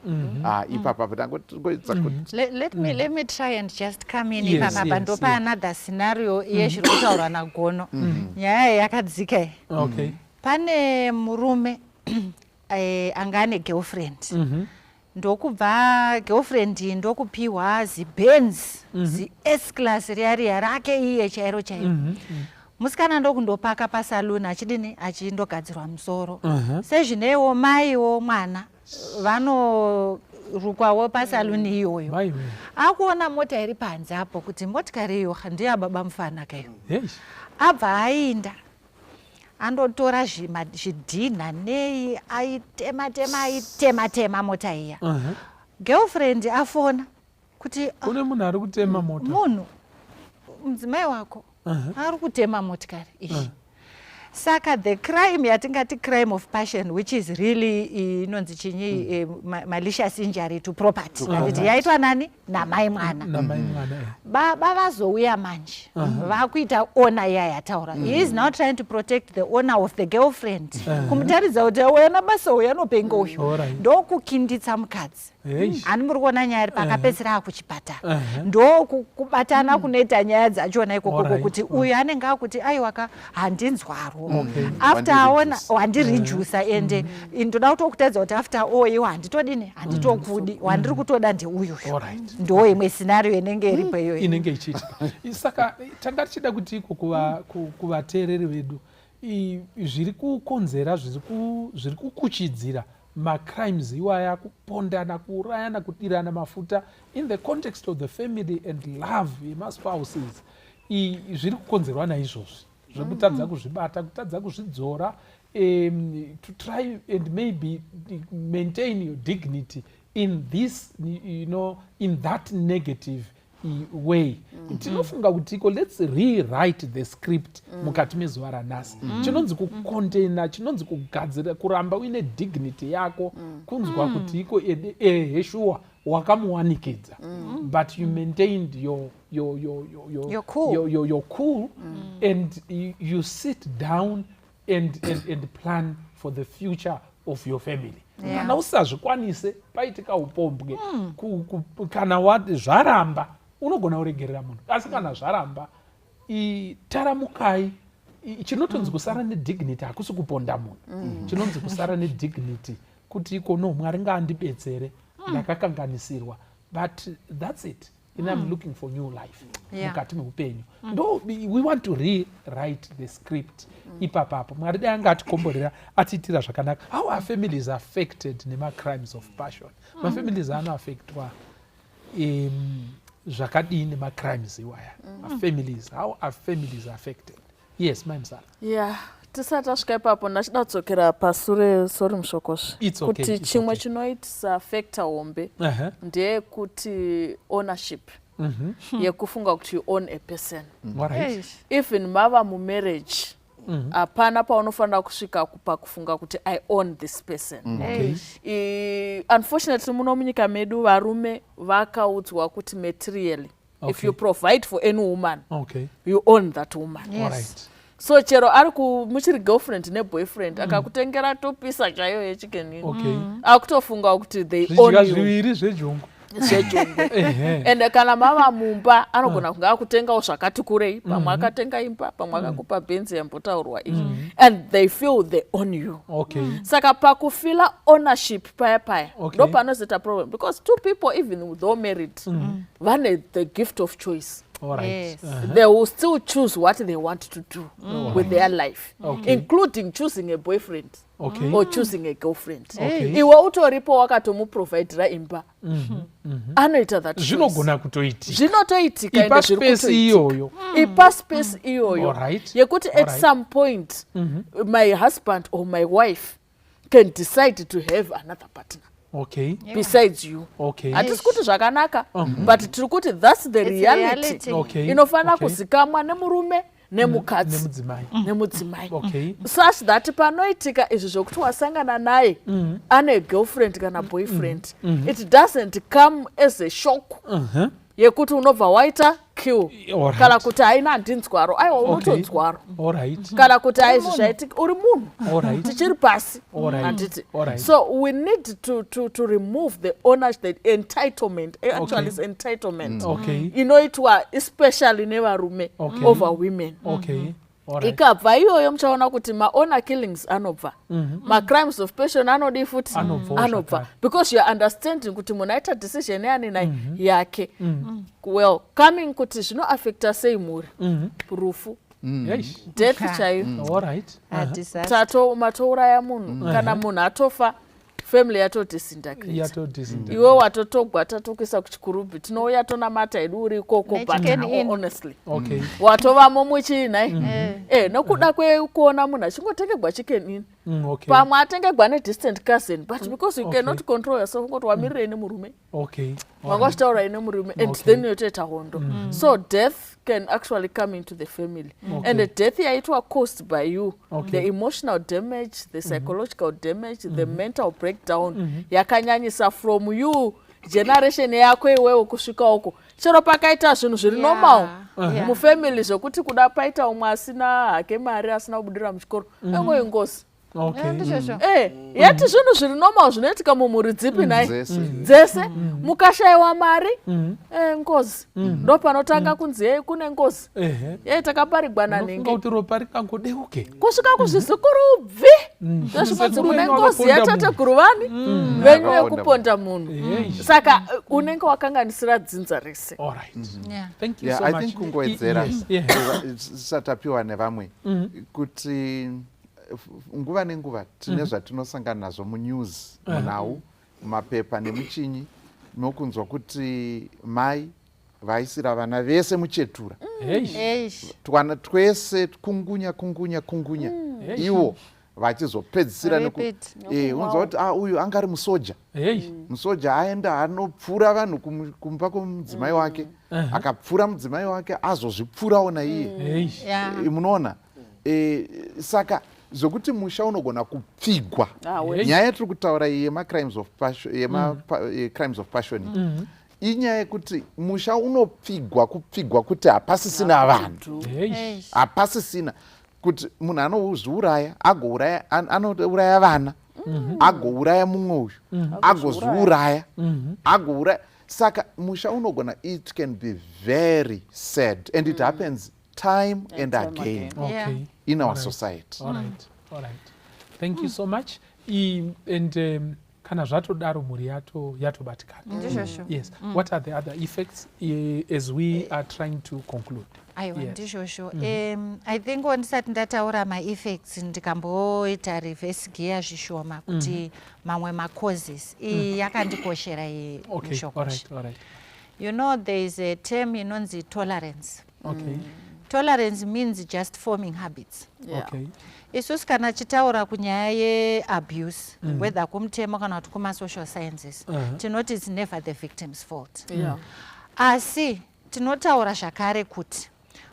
Ipapa tangoedza kuti Let me try and just come in ipapapa. Ndopa another scenario yezviri kutaurwa nagono. Nyaya iyi yakadzika iyi. Pane murume anga ane girlfriend, ndokubva girlfriend iyi ndokupiwa ziBenz, ziS class riya riya rake iye chairo chairo. Musikana ndokundopaka pasaluni achidini, achindogadzirwa musoro. Sezvineiwo maiwo mwana vanorukwawo pasaluni iyoyo. Maiwe. Akuona mota iri panze apo, kuti motikari iyo ndeyababa mufana kaiyo. Abva ainda andotora zvidhinha nei, aitema tema, aitema tema mota iya. Girlfriend afona kuti, "Ah, Kune munhu ari kutema mota." Munhu, mudzimai wako ari kutema motikari iyi. Saka the crime yatingati crime of passion, which is really inonzi chinyi, malicious injury to property, handiti yaitwa nani? Namai mwana. Namai mwana. Baba vazouya manje vakuita honour iya yataura. He is now trying to protect the honor of the girlfriend, kumutaridza kuti wena basa uyu anopenga uyu. Ndokukinditsa mukadzi. Hani muri kuona nyaya iri pakapedzisira akuchipatara? Ndokubatana kunoita nyaya dzachona ikokoko, kuti uyu anenge akuti, "Aiwaka, handinzwaro." After aona wandiredusa, ende ndoda kutokutaridza kuti after all iwo handitodini, handitokudi, wandiri kutoda ndeuyu. Ndo imwe scenario inenge iripo iyoyo. Inenge ichiitika. Saka tanga tichida kuti iko kuvateereri vedu, zviri kukonzera, zviri kukuchidzira macrimes iwaya, kupondana, kuurayana, kudirana mafuta in the context of the family and love yemaspouses, zviri kukonzerwa naizvozvi zvekutadza kuzvibata, kutadza kuzvidzora, to try and maybe maintain your dignity in this you know in that negative way. Tinofunga kuti iko let's rewrite the script mukati mezuva ranhasi. Chinonzi kucontaina, chinonzi kugadzira, kuramba uine dignity yako, kunzwa kuti iko ehe, shuwa wakamuwanikidza, but you maintained your Your cool. your cool and you sit down and plan for the future of your family. Kana usazvikwanise, paitika upombwe, kana zvaramba, unogona kuregerera munhu, asi kana zvaramba, taramukai. Chinotonzi kusara nedignity hakusi kuponda munhu. Chinonzi kusara nedignity kuti iko, no, Mwari ngaandibetsere, ndakakanganisirwa, but that's it, and I'm looking for new life mukati meupenyu. Ndo we want to rewrite the script ipapapo. Mwari dai anga atikomborera, atiitira zvakanaka. How are families affected nemacrimes of passion? Mafamilies anoaffectwa zvakadii nemacrimes iwaya? Mafamilies, how are families affected? Yes, mai Musara. Ya, tisati tasvika ipapo, ndachida kudzokera pasure, sorry Mushokosha, It's okay, kuti it's chimwe okay. chinoitisa factor hombe ndeyekuti ownership, yekufunga kuti you own a person. All right. Even mava mumarriage, hapana paunofanira kusvika pakufunga kuti I own this person. Unfortunately muno munyika medu varume vakaudzwa kuti materially, if you provide for any woman, you own that woman. So chero ari muchiri girlfriend neboyfriend, akakutengera topisa chaiyo yeChicken Inn, akutofunga kuti they own Zvidya you. zviviri zvejungu. Zvejongwe. Ende kana mava mumba, anogona kunge akutengawo zvakati kurei, pamwe akatenga imba, pamwe akakupa Benzi yambotaurwa iyi, and they feel they own you. Saka pakufeela ownership paya paya, ndo panozoita problem, because two people, even though married, vane the gift of choice. All right. Yes. They will still choose what they want to do with their life, including choosing a boyfriend or choosing a girlfriend. Iwe utoripo wakatomuprovidira imba, anoita that choice. Zvinogona kutoitika. Zvinotoitika, Ipa ende zviri space kutoitika. iyoyo. Ipa space iyoyo yekuti at some point my husband or my wife can decide to have another partner besides you. Hatisi kuti zvakanaka, but tiri kuti that's the It's reality reality. Inofanira kuzikamwa nemurume nemukadzi Nemudzimai. Nemudzimai, such that panoitika izvi zvokuti wasangana naye ane girlfriend kana boyfriend, it doesn't come as a shock yekuti unobva waita kill kana kuti haina, handinzwaro. Aiwa, unotonzwaro. Kana kuti aizvi zvaitika, uri munhu, tichiri pasi, handiti? So we need to remove the honor, the entitlement. Actually, is entitlement inoitwa especially nevarume over women. Ikabva iyoyo, muchaona kuti mahonour killings anobva, macrimes of passion anodii futi? Anobvawo Anobva, zvakare. because you are understanding kuti munhu aita decision yani nai yake. Well, coming kuti zvinoafecta sei mhuri, rufu, death chaiyo. A disaster. Tato matouraya munhu. Kana munhu atofa, family yatodisintegrate. Yatodisintegrate. Iwe watotogwa, tatokuisa kuchikurubhi, tinouya tonamata hedu uri ikoko, but Nechicken Inn. honestly, watovamo muchinai nokuda kwekuona munhu achingotengerwa Chicken Inn. Pamwe atengegwa nedistant cousin, but because you cannot control yourself, ungoti wamirirei nemurume, wanga uchitaura nemurume, and then yotoita hondo. So death can actually come into the family, and the death yaitwa caused by you, the emotional damage, the psychological damage, the mental breakdown yakanyanyisa from you, generation yako iwewe kusvika uko. Chero pakaita zvinhu zviri normal mufamily, zvokuti kuda paita umwe asina hake mari, asina kubudira muchikoro, engoi ngozi. Ndizvozvo. Yeti zvinhu zviri normal zvinoitika mumhuri dzipi nai? Dzese. Dzese. Mukashayiwa mari, ngozi ndo panotanga kunzi, "Yei, kune ngozi, yei, takaparigwa Unofunga nanhingi." kuti ropa ringangodeuke. Kusvika kuzvizukuru bvi, zvesvikanzi Sekuru mune venyu ngozi vakaponda yatateguru vani venyu Vakaponda. yekuponda munhu. Saka unenge wakanganisira dzinza rese. All right. Thank you Yeah, so I much. think kungowedzera zvisati tapiwa nevamwe, kuti nguva nenguva tine zvatinosangana nazvo munews, munhau, mumapepa nemuchinyi, nokunzwa kuti mai vaisira vana vese muchetura. Eish. Twana twese kungunya, kungunya, kungunya, ivo vachizopedzisira Repeat. Unzwa kuti, "Ah, uyu anga ari musoja." Musoja aenda anopfura vanhu kumba kwemudzimai wake, akapfura mudzimai wake, azozvipfurawo naiye. Munoona, saka zvokuti musha unogona kupfigwa. Ah, we- Nyaya yatiri kutaura iyi yemacrimes of passion, crimes of passion, inyaya yekuti musha unopfigwa, kupfigwa kuti hapasisina vanhu. Eish. Hapasisina kuti munhu anozviuraya, agouraya, anouraya vana, agouraya mumwe uyu, agozviuraya, agouraya. Saka musha unogona, it can be very sad, and it happens time and time again again. In our society. All right. Thank you so much. And kana zvatodaro, mhuri yatobatikana. Ndizvozvo. Yes. What are the other effects, as we are trying to conclude? Aiwa. Yes. Ndizvozvo. I think ndisati ndataura maeffects, ndikamboita reverse gear zvishoma kuti mamwe macauses. Iyi yakandikoshera iyi, mushoko. You know, there is a term inonzi tolerance. Tolerance means just forming habits. Isusu kana chitaura kunyaya yeabuse, whether kumutemo kana kuti kumasocial sciences, tinoti it's never the victim's fault. Asi tinotaura zvakare kuti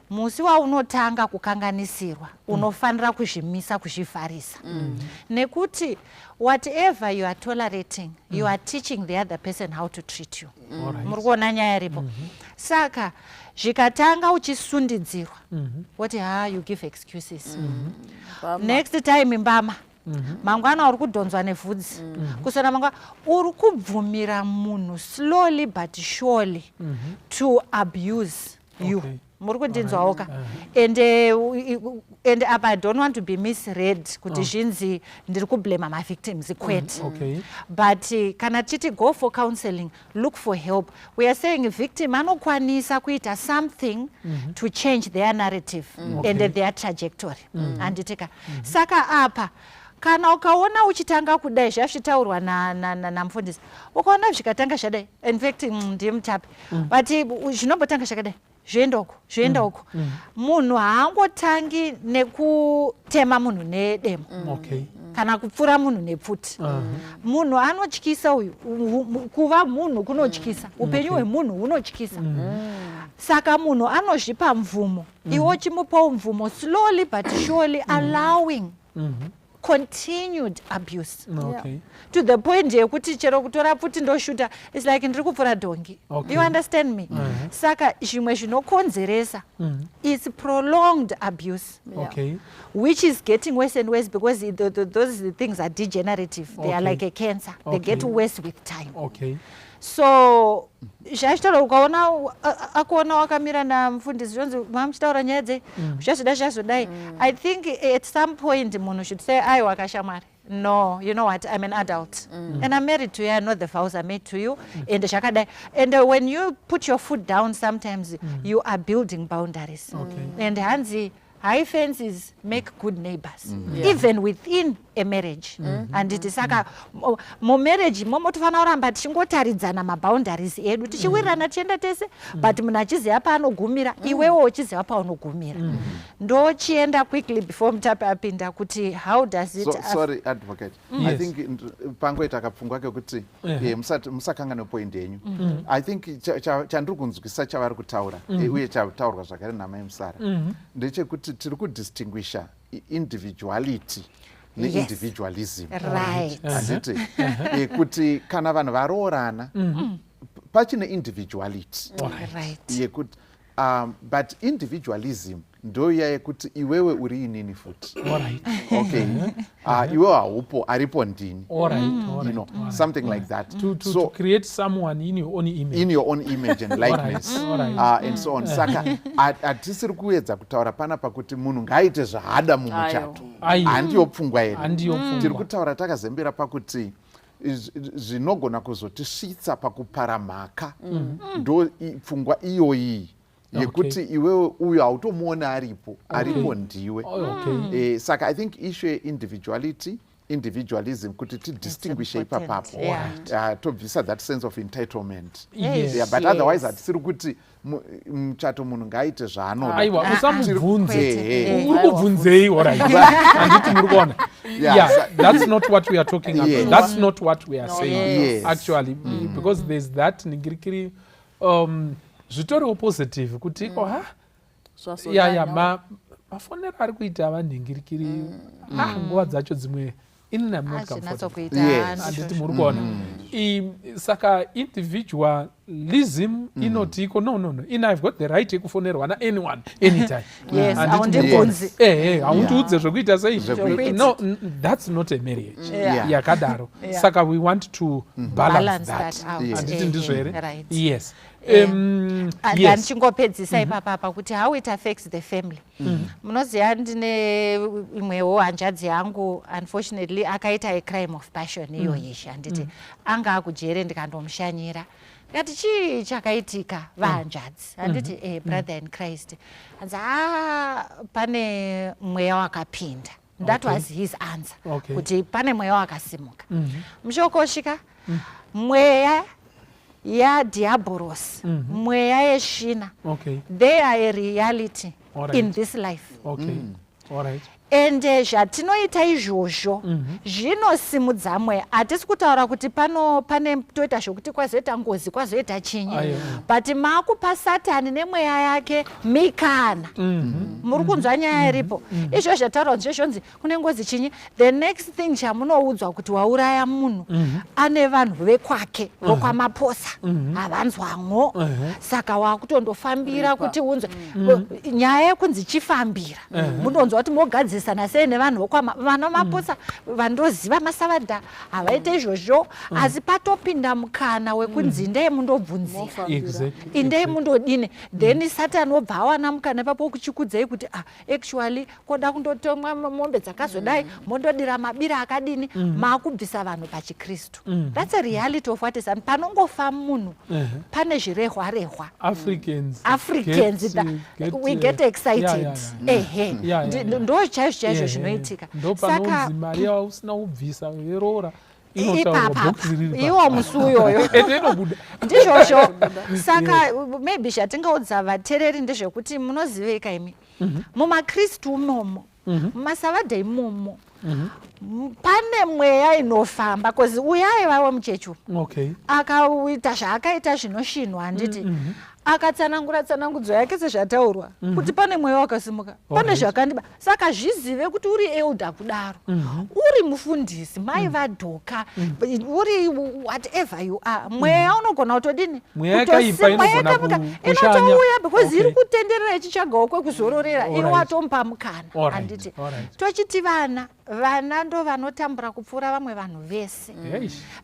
musi waunotanga kukanganisirwa, unofanira kuzvimisa, kuzvivharisa, nekuti whatever you are tolerating, you are teaching the other person how to treat you. Muri kuona nyaya iripo? Saka zvikatanga uchisundidzirwa, woti, "Ha," you give excuses. Mbama. Next time mbama, mangwana uri kudhonzwa nevhudzi, kusona mangwana uri kubvumira munhu slowly but surely to abuse you. Muri kundinzwawo ka? And and apa I don't want to be misread kuti zvinzi ndiri kublame mavictims, kwete. But kana tichiti go for counseling, look for help, we are saying victim anokwanisa kuita something to change their narrative and their trajectory, handitika? Saka apa kana ukaona uchitanga kudai, zvazvitaurwa namufundisi, ukaona zvikatanga zvadai, in fact ndiye mutapi, but zvinombotanga zvakadai, zvoenda uko, zvoenda uko. Munhu haangotangi nekutema munhu nedemo kana kupfura munhu nepfuti. Munhu anotyisa uyu. Kuva munhu kunotyisa, upenyu hwemunhu hunotyisa. Saka munhu anozvipa mvumo, iwe uchimupawo mvumo, slowly but surely allowing continued abuse to the point yekuti chero kutora pfuti ndoshuta, it's like ndiri kupfura dhongi. You understand me? Saka zvimwe zvinokonzeresa, it's prolonged abuse which is getting worse and worse because those things are degenerative. They are like a cancer, they get worse with time. So zvachitaura, ukaona akuona wakamira namufundisi, zvonzi mamuchitaura nyaya dzei, zvazodai, zvazodai. I think at some point munhu should say, "Aiwa kashamwari, no, you know what, I'm an adult and I'm married to you. I know the vows I made to you and zvakadai." And when you put your foot down, sometimes you are building boundaries. And hanzi high fences make good neighbors, even within a marriage, handiti? Saka mumarriage momo tofanira kuramba tichingotaridzana maboundaries edu, tichiwirirana, tichienda tese, but munhu achiziva paanogumira, iwewo uchiziva paunogumira. Ndochienda quickly before mutapi apinda kuti how does it So, sorry, advocate. I think pangoita kapfungwa kekuti musakanganwe point yenyu. I think chandiri kunzwisa chavari kutaura, uye chataurwa zvakare namai Musara, ndechekuti tiri kudistinguisha individuality neindividualism, handiti? Kuti kana vanhu varoorana, pachine individuality yekuti but individualism ndoiya yekuti iwewe uri inini futi. Okay, iwewe haupo, aripo ndini. You know, something like that. To, So to create someone in your own image. In your own image and likeness and so on. Saka hatisiri kuedza kutaura panapa kuti munhu ngaaite zvaada mumuchato. Aiwa. Handiyo pfungwa yedu. Handiyo pfungwa. Tiri kutaura takazembera pakuti zvinogona kuzotisvitsa pakupara mhaka ndo pfungwa iyoyi yekuti iwewe uyo hautomuoni aripo, aripo ndiwe. Saka I think issue yeindividuality, individualism, kuti tidistinguishe Important. ipapapo, tobvisa that sense of entitlement. Yeah, but otherwise hatisiri kuti muchato munhu ngaaite zvaanoda. Aiwa, usamubvunze. Kwete. Uri kubvunzei? Alright, handiti muri kuona? Yeah, that's not what we are talking about. That's not what we are saying actually, because there's that ningirikiri, zvitoriwo positive kuti iko ha ya mafonero ari kuita vanhingirikiri, ah, nguva dzacho dzimwe inini am not comfortable. Azvinatsokuita. Handiti muri kuona? Saka individualism inoti iko no, in I've got the right yekufonerwa naanyone anytime. Yes, Handiti haundibvunzi. Ehe, haundiudze zvekuita sei. Zvekuita. No, that's not a marriage yakadaro. Saka we want to balance Balance that. that out. Handiti ndizvo here? Right. Yes. And ndichingopedzisa ipapapa kuti how it affects the family. Munoziva, ndine imwewo hanzvadzi yangu, unfortunately akaita a crime of passion iyoyi, handiti? Anga akujere, ndikandomushanyira, ndikati, "Chii chakaitika, vahanzvadzi?" Handiti, brother in Christ, hanzi, "A, pane mweya wakapinda." That was his answer, kuti pane mweya wakasimuka. Mushokosvika mweya yadhiabhorosi, mweya yesvina, they are a reality in this life. And zvatinoita izvozvo zvinosimudza mweya. Hatisi kutaura kuti pano pane toita zvokuti kwazoita ngozi, kwazoita chinyi, but maakupa Satani nemweya yake mikana. Muri kunzwa nyaya iripo? Izvo zvataurwa zvonzi kune ngozi, chinyi, the next thing chamunoudzwa kuti wauraya munhu ane vanhu vekwake vokwamaposa havanzwamwo. Saka wakutondofambira kuti unzwe nyaya yekunzi chifambira, munonzwa kuti mogadzirisa. Ndinogadzirisana sei nevanhu vokwama vana Mapotsa vandoziva masavadha havaite izvozvo, asi patopinda mukana wekunzi indei mundobvunzira, indei mundodini, then Satani obva awana mukana ipapo wekuchikudzai kuti, ah, actually koda kundotomwa mombe dzakazodai, mondodira mabira akadini, maakubvisa vanhu pachikristu. That's a reality of what is happening. Panongofa munhu pane zvirehwa rehwa. Africans. Africans, we get excited. Ehe. Ndo chaizvo chaizvo zvinoitika. Saka mari yausina kubvisa yeroora. Ipapa iwo musi uyoyo. Ende inobuda. Ndizvozvo. Saka maybe zvatingaudza vateereri ndezvekuti munoziveka imi, mumakristu umomo, mumasavadha imomo, pane mweya inofamba, 'cause uyai vave muchechi umu, akaita zvaakaita zvinoshinwa, handiti? Akatsanangura tsanangudzo yake sezvataurwa kuti pane mweya wakasimuka, pane zvakandiba. Saka zvizive kuti uri elder kudaro, uri mufundisi, mai vadhoka, uri whatever you are, mweya unogona kutodini? Mweya yakaipa Mweya inogona yakaipa kushanya. Inotouya because iri kutenderera ichitsvagawo kwekuzororera. Iwe watomupa mukana, handiti? Tochiti vana ndo vanotambura kupfuura vamwe vanhu vese,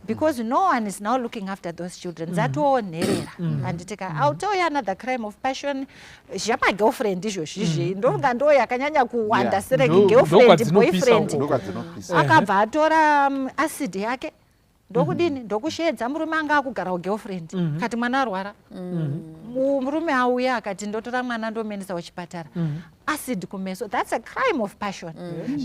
because no one is now looking after those children. Dzatoo nherera, handiti ka? I'll tell you another crime of passion, zvamagirlfriend izvozvizvi, ndonga ndo yakanyanya kuwanda. Sereki girlfriend, Ndokwadzinopisa boyfriend. uko. Ndokwadzinopisa. Akabva atora acid yake, ndokudini, ndokusheedza murume anga akugara kugirlfriend, kati mwana arwara. Murume auya akati ndotora mwana ndomuendesa kuchipatara, acid kumeso. That's a crime of passion.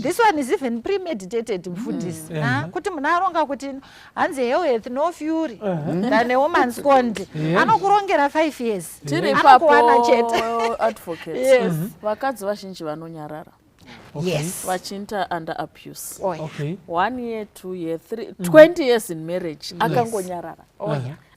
This one is even premeditated, mufundisi. Ah, kuti munhu aronga kuti hanzi hell hath no fury than a woman scorned. Anokurongera 5 years, Tiri ipapo, anokuwana chete. advocate, vakadzi vazhinji vanonyarara vachiita under abuse. Oh, yeah. One year, 2 year, 3, 20 years in marriage, akangonyarara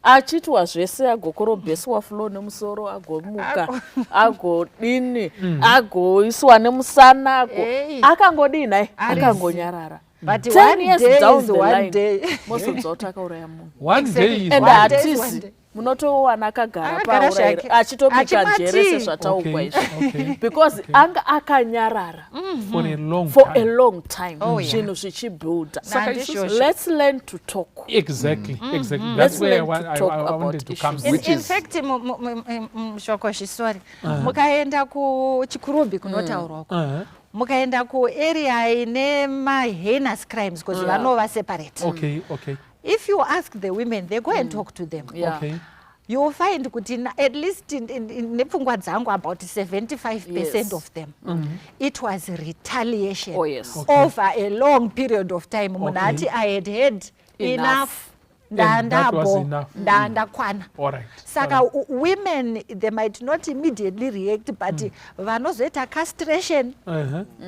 achiitwa zvese, agokorobheswa floor nemusoro, agomuka, agodini, agoiswa nemusana, ago Hey. akangodini hai, Arizi. akangonyarara. But 10 one years day down is the one line, day. mozonzwa kuti akauraya munhu. One day is And one day. One day is one hatizi day. munotowana akagara Akagara pauraira zvake. achitobika Achimwa njere tea. sezvataugwa izvi, because anga akanyarara For a long for a time. long time, zvinhu zvichibuilda. Saka Nandizvozvo. Let's learn to talk. Exactly. Let's That's where I, learn to talk I about wanted to come issues. to. Which In is- fact, shokoshi, sorry, mukaenda kuChikurubi kunotaurwa uko, mukaenda kuarea ine maheinous crimes, because vanova separate, if you ask the women, they go and talk to them, you will find kuti at least nepfungwa dzangu, about 75% of them, it was retaliation over a long period of time. Munhu ati, "I had had Enough. enough." And that was Ndandabo enough. ndandakwana. Saka women, they might not immediately react, but vanozoita castration,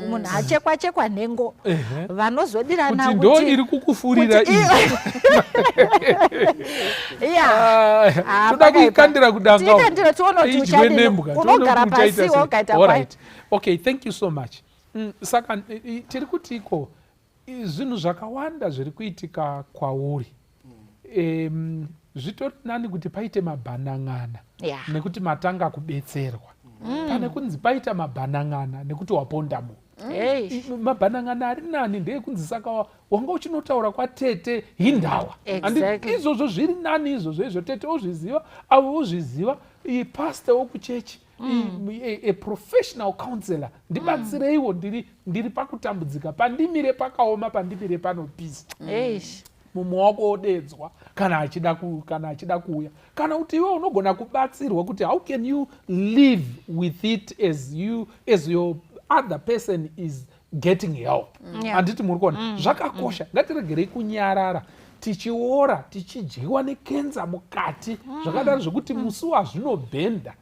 munhu achekwa chekwa nhengo, vanozodirana. Kuti ndo iri kukufurira kuti iyi. Yeah. Ah, Toda pakaipa. kuikandira kudanga. Tiikandire tione kuti Idyiwe uchadini. nembwa, tione Unogara kuti uchaita pasi sei. wogaita All kwai. right. Okay, thank you so much. Saka tiri kuti iko zvinhu zvakawanda zviri kuitika kwauri, zvitori nani kuti paite mabhanan'ana nekuti matanga kubetserwa, pane kunzi paita mabhanan'ana nekuti waponda munhu. Hey. Mabhanan'ana ari nani ndeekunzi saka wanga uchinotaura kwatete hindawa. Izvozvo zviri nani izvozvo. Izvo tete ozviziva, avo ozviziva, pastor wokuchechi, a professional counselor, ndibatsireiwo, ndiri pakutambudzika, pandimire pakaoma, pandimire panopisa. Eish. Mumwe wako odedzwa kana achida kuuya, kana kuti iwe unogona kubatsirwa kuti how can you live with it as your other person is getting help. Handiti muri kuona zvakakosha? Ngatiregerei kunyarara tichiora, tichidyiwa nekenza mukati zvakadaro, zvokuti musi wazvinobhenda,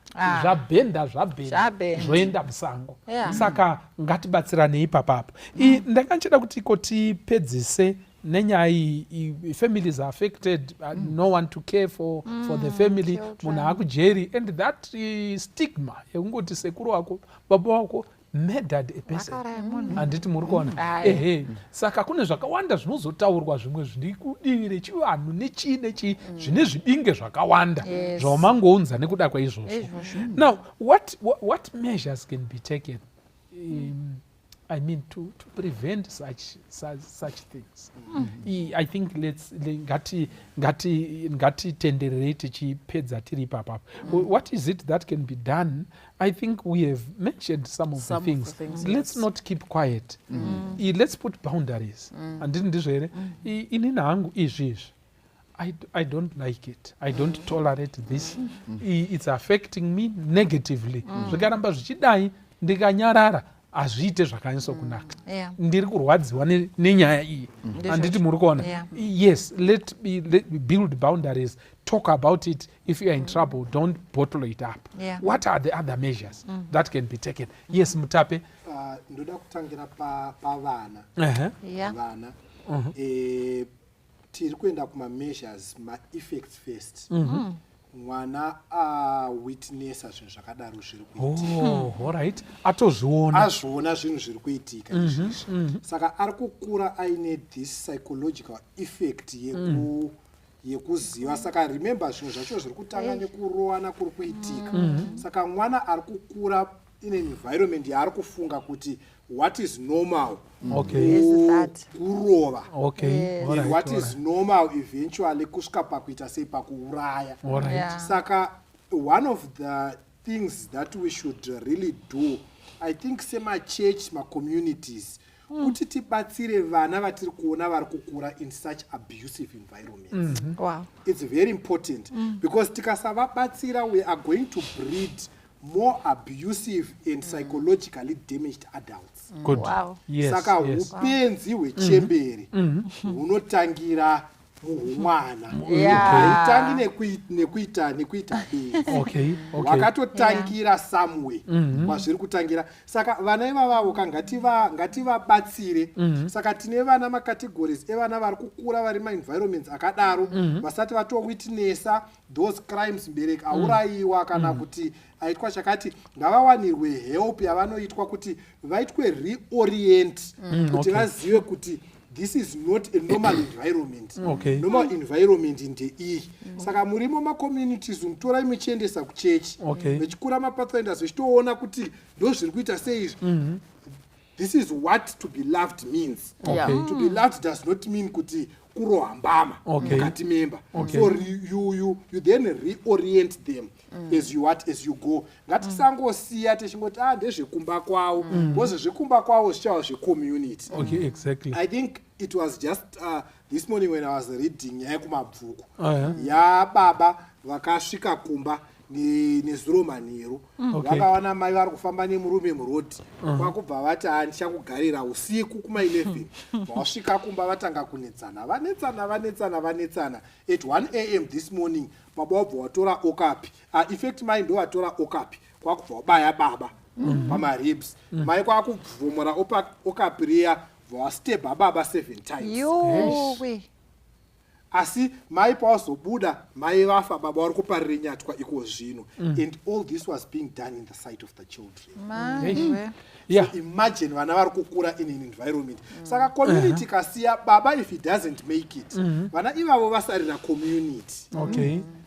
zvabhenda, zvabhenda, Zvabhenda. zvoenda musango. Saka ngatibatsiranei ipapapo. Ndanga ndichida kuti iko tipedzise nenyaya iyi. Families are affected, no one to care for the family. Children. Munhu akujeri, and that stigma yekungoti sekuru wako, baba wako murdered a person. Vakauraya munhu. Handiti muri kuona? Aye. Ehe, saka kune zvakawanda zvinozotaurwa, zvimwe zviri kudivi rechivanhu nechii nechii, zvine zvibinge zvakawanda zvaumangounza nekuda kwaizvozvo. Izvozvo. Now what measures can be taken? I mean, to prevent such things. I think let's ngati ngati ngatitendererei tichipedza tiri ipapapo. What is it that can be done? I think we have mentioned some of Some the of things. The things, Let's yes. not keep quiet. Let's put boundaries. Handiti ndizvo here? Inini hangu izvi izvi I don't like it. I don't tolerate this. It's affecting me negatively. Zvikaramba zvichidai, ndikanyarara, hazviite zvakanyatsokunaka. Ndiri kurwadziwa nenyaya iyi. Handiti muri kuona? Yeah. Yes, let me build boundaries. Talk about it. If you are in trouble, don't bottle it up. What are the other measures that can be taken? Yes, Mutape. Ndoda kutangira pavana. Vana, tiri kuenda kumameasures, maeffects first. Mwana awitnessa zvinhu zvakadaro zviri kuitika. Oh, all right, atozviona. Azviona zvinhu zviri kuitika izvizvi, saka ari kukura aine this psychological effect yekuziva. Saka remember, zvinhu zvacho zviri kutanga nekurowana kuri kuitika. Saka mwana ari kukura in an environment yaari kufunga kuti what is normal Is that. kurova. All And what is normal eventually kusvika pakuita sei? Pakuuraya. Saka one of the things that we should really do, I think, semachurch, macommunities, kuti tibatsire vana vatiri kuona vari kukura in such abusive environments. It's very important because tikasavabatsira, we are going to breed more abusive and psychologically damaged adults. Good. Saka upenzi hwechemberi hunotangira muhumwana. Haitangi nekuita benzi. Hwakatotangira somewhere kwazviri kutangira. Saka vana ivavavo ka, ngativabatsire. Saka tine vana, macategories evana vari kukura vari maenvironments akadaro, vasati vatowitnessa those crimes, mubereki aurayiwa kana kuti aitwa chakati, ngavawanirwe help yavanoitwa kuti vaitwe reorient, kuti vazive kuti this is not a normal environment. Normal environment ndeiyi. Saka murimo macommunities, mutorai muchiendesa kuchechi, vechikura, mapathfinders, vechitoona kuti ndo zviri kuita seizvi. This is what to be loved means. To be loved does not mean kuti kurohwa mbama mukati memba. So you then reorient them as you what, as you go. Ngatisangosiya tichingoti, "Ah, ndezvekumba kwavo," because zvekumba kwavo zvichava zvecommunity. I think it was just this morning when I was reading nyaya yekuMabvuku yababa vakasvika kumba nezuro manheru. Vakawana mai vari kufamba nemurume murodhi. Kwakubva vati, "Handichakugarira." Usiku kuma11 vasvika kumba, vatanga kunetsana, vanetsana, vanetsana, vanetsana. At 1 a.m. this morning, baba vabva vatora okapi. In fact, mai ndo vatora okapi, kwakubva vabaya baba pamaribs. Mai kwakubvumura okapi riya, bva baba seven times. Yowe. Asi mai pawazobuda, mai vafa, baba vari kuparira nyatwa iko zvino. And all this was being done in the sight of the children. Maiwe. So imagine vana vari kukura in an environment. Saka community kasiya baba, if he doesn't make it, vana ivavo vasarira community.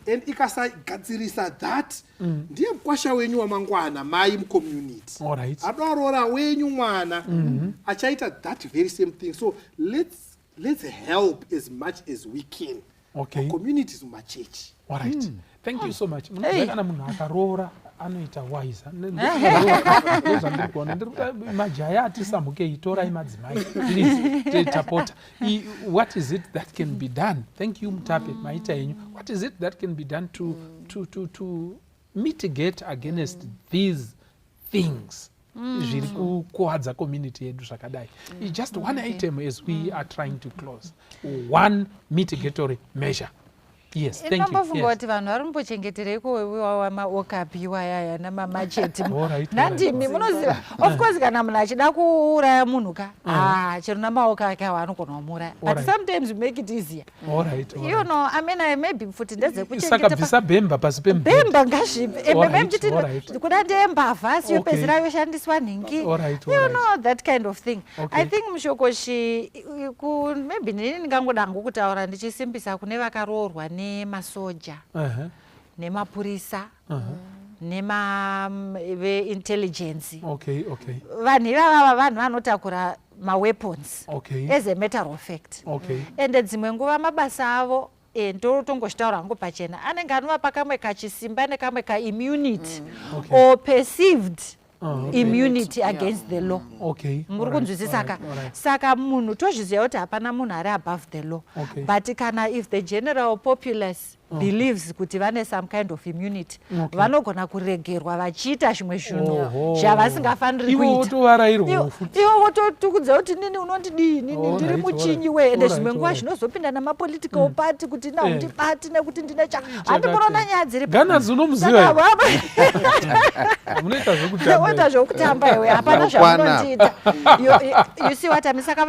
And ikasagadzirisa that, ndiye mukwasha wenyu wamangwana, mai mucommunity. All right. Adorora wenyu mwana achaita that very same thing. So let's help as much as we can, communities, mumachechi. All right. Thank you so much. Munoziva, kana munhu akaroora anoita wiser. Ndozvandiri kuona. Ndiri kuda majaya atisamhukei, torai madzimai, please. Tapota. What is it that can be done? Thank you, Mutape, maita henyu. What is it that can be done to mitigate against these things zviri kukuwadza community yedu zvakadai? Just one item as we are trying to close, one mitigatory measure. Yes, thank you. Inombofunga Yes. kuti vanhu vari kumbochengetereiko maokapi wayaya namamacheti nandimi. Munoziva, of course, kana munhu achida kuuraya munhu ka, ah, chero namaoko ake awo anogona kumuuraya, but sometimes we make it easier. All You right. know, I mean, maybe futi Saka ndedzekuchengeta. bvisa bhemba pasi pemubhedha. Bhemba ngazvipe. Kuda ndembavha, asi yopedzisira yoshandiswa nhingi. All You right. know, that kind of thing. I think mushokoshi maybe nini ndingangoda hangu kutaura ndichisimbisa kune vakaroorwa nemasoja nemapurisa. Nema veintelligence. Vanhu ivavava vanhu vanotakura maweapons as a matter of fact. Ende dzimwe nguva mabasa avo, ndotongozvitaura hangu pachena, anenge anovapa kamwe kachisimba nekamwe kaimmunity or perceived immunity against the law. Muri kunzwisisa ka? Saka munhu tozviziva kuti hapana munhu ari above the law, but kana if the general populace believes kuti vane some kind of immunity, vanogona kuregerwa vachiita zvimwe zvinhu zvavasingafaniri Ivo kuita. Votovarairwawo futi. Ivo vototukudza kuti nini unondidii nini, ndiri muchinyi we. Ende zvimwe nguva zvinozopinda nemapolitical party kuti na undibati nekuti ndine cha handi munoona nyaya dziri. Gunners unomuziva here? Munoita zvekutamba. Oita zvokutamba iwe, hapana Unokwana. zvamunondiita. You see what I mean? Saka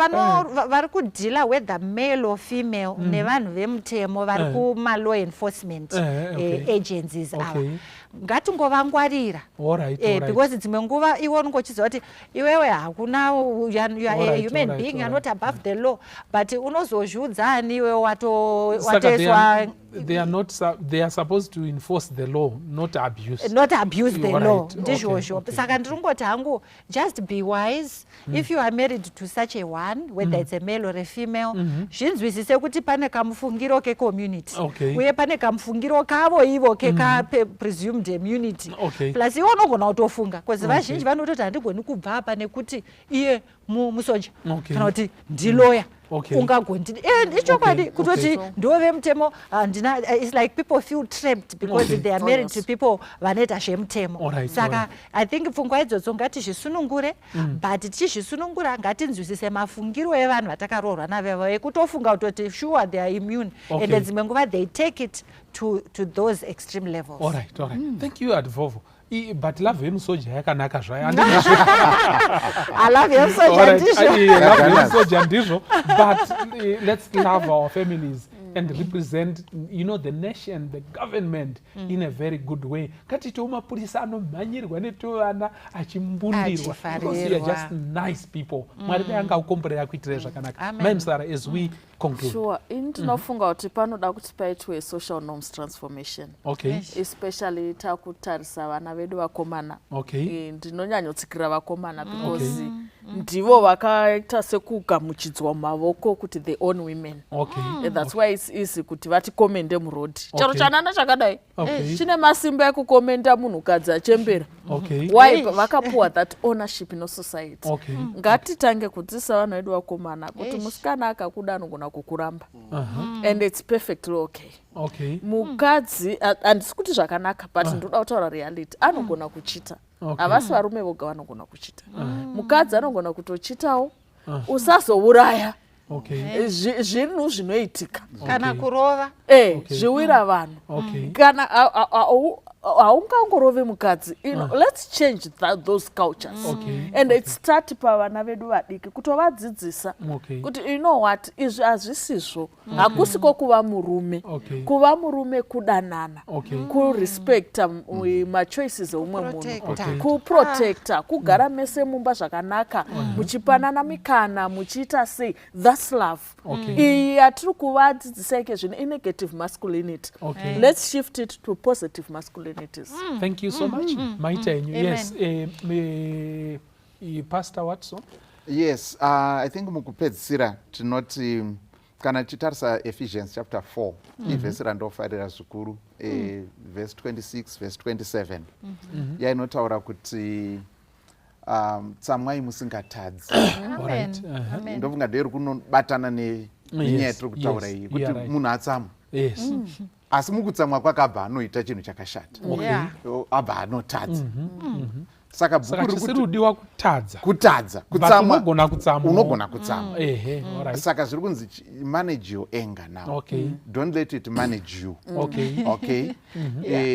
vari kudeala, whether male or female, nevanhu vemutemo vari kuma-law enforcement agencies ava, ngatingovangwarira. Because dzimwe nguva iwe unonge uchiziva kuti iwewe hakuna, you are a human being, you are not above the law, but unozozviudza ani iwewe Saka they watoiswa? They are not they are supposed to enforce the law, not abuse. Not abuse the law. Ndizvozvo. Saka ndiri kungoti hangu, just be wise. If you are married to such a one, whether it's a male or a female, zvinzwisise kuti pane kamufungiro kecommunity uye pane kamufungiro kavo ivo keka presumed immunity. Plus iwe unogona kutofunga, because vazhinji vanototi handigoni kubva apa nekuti iye musoja kana kuti ndiloya. Ungagondi ichokwadi kutoti ndove mutemo, handina, it's like people feel trapped because they are married to people vanoita zvemutemo. Saka I think pfungwa idzodzo ngatizvisunungure, but tichizvisunungura ngatinzwisise mafungiro evanhu vatakaroorwa navo ekutofunga kutoti sure they are immune. And dzimwe nguva they take it to those extreme levels. All right. Thank you, Advovo. But love yemusoja yakanaka zvayo, handizvo? I love yemusoja. Ndizvo. Love yemusoja ndizvo, but let's love our families and represent the nation, the government in a very good way. Ngatitewo mapurisa anomhanyirwa netuvana achimbundirwa because you are just nice people. Mwari dai angakukomborera kuitirai zvakanaka. Amen. Mai Musara, as we conclude. Sure, ini ndinofunga kuti panoda kuti paitwe social norms transformation, especially takutarisa vana vedu vakomana. Ndinonyanyotsikira vakomana because ndivo vakaita sekugamuchidzwa mumavoko kuti they own women. And that's why it's easy kuti vatikomende murodhi chero chanana chakadai chine masimba ekukomenda munhukadzi achembera. Why? Vakapuwa that ownership in society. Ngatitange kudzidzisa vanhu vedu vakomana kuti musikana akakuda anogona kukuramba and it's perfectly okay. Mukadzi, handisi kuti zvakanaka, but ndoda kutaura reality, anogona kuchita. Havasi varume voga vanogona kuchita. Mukadzi anogona kutochitawo. Usazouraya. Zvinhu zvinoitika. Kana kurova. Zviwira vanhu. Kana haungangorovi mukadzi. Let's change those cultures and it start pavana vedu vadiki, kutovadzidzisa kuti you know what, izvi hazvisizvo, hakusiko kuva murume. Kuva murume kudanana, kurespecta machoices eumwe munhu, Protector. Kuprotecta, kugara mese mumba zvakanaka, muchipanana mikana, muchiita sei, that's love. Iyi yatiri kuvadzidzisa ike zvino inegative masculinity. Let's shift it to positive masculinities. Thank you so much, maita enyu. Amen. Yes, Pastor Watson. Yes, I think mukupedzisira tinoti kana tichitarisa Ephesians chapter 4, ivhesi randofarira zvikuru, verse 26, verse 27, yainotaura kuti tsamwai musingatadzi. All right. Amen. Ndofunga nderi kunobatana nenyaya yatiri kutaura iyi, kuti munhu atsamwa, asi mukutsamwa kwakabva anoita chinhu chakashata, abva anotadza. Saka bhuku Saka riri chisiri kuti kudiwa kutadza. Kutadza. But Kutsamwa unogona kutsamwa. Unogona kutsamwa. Ehe, all right. Saka zviri kunzi manage your anger now. Don't let it manage you. Okay.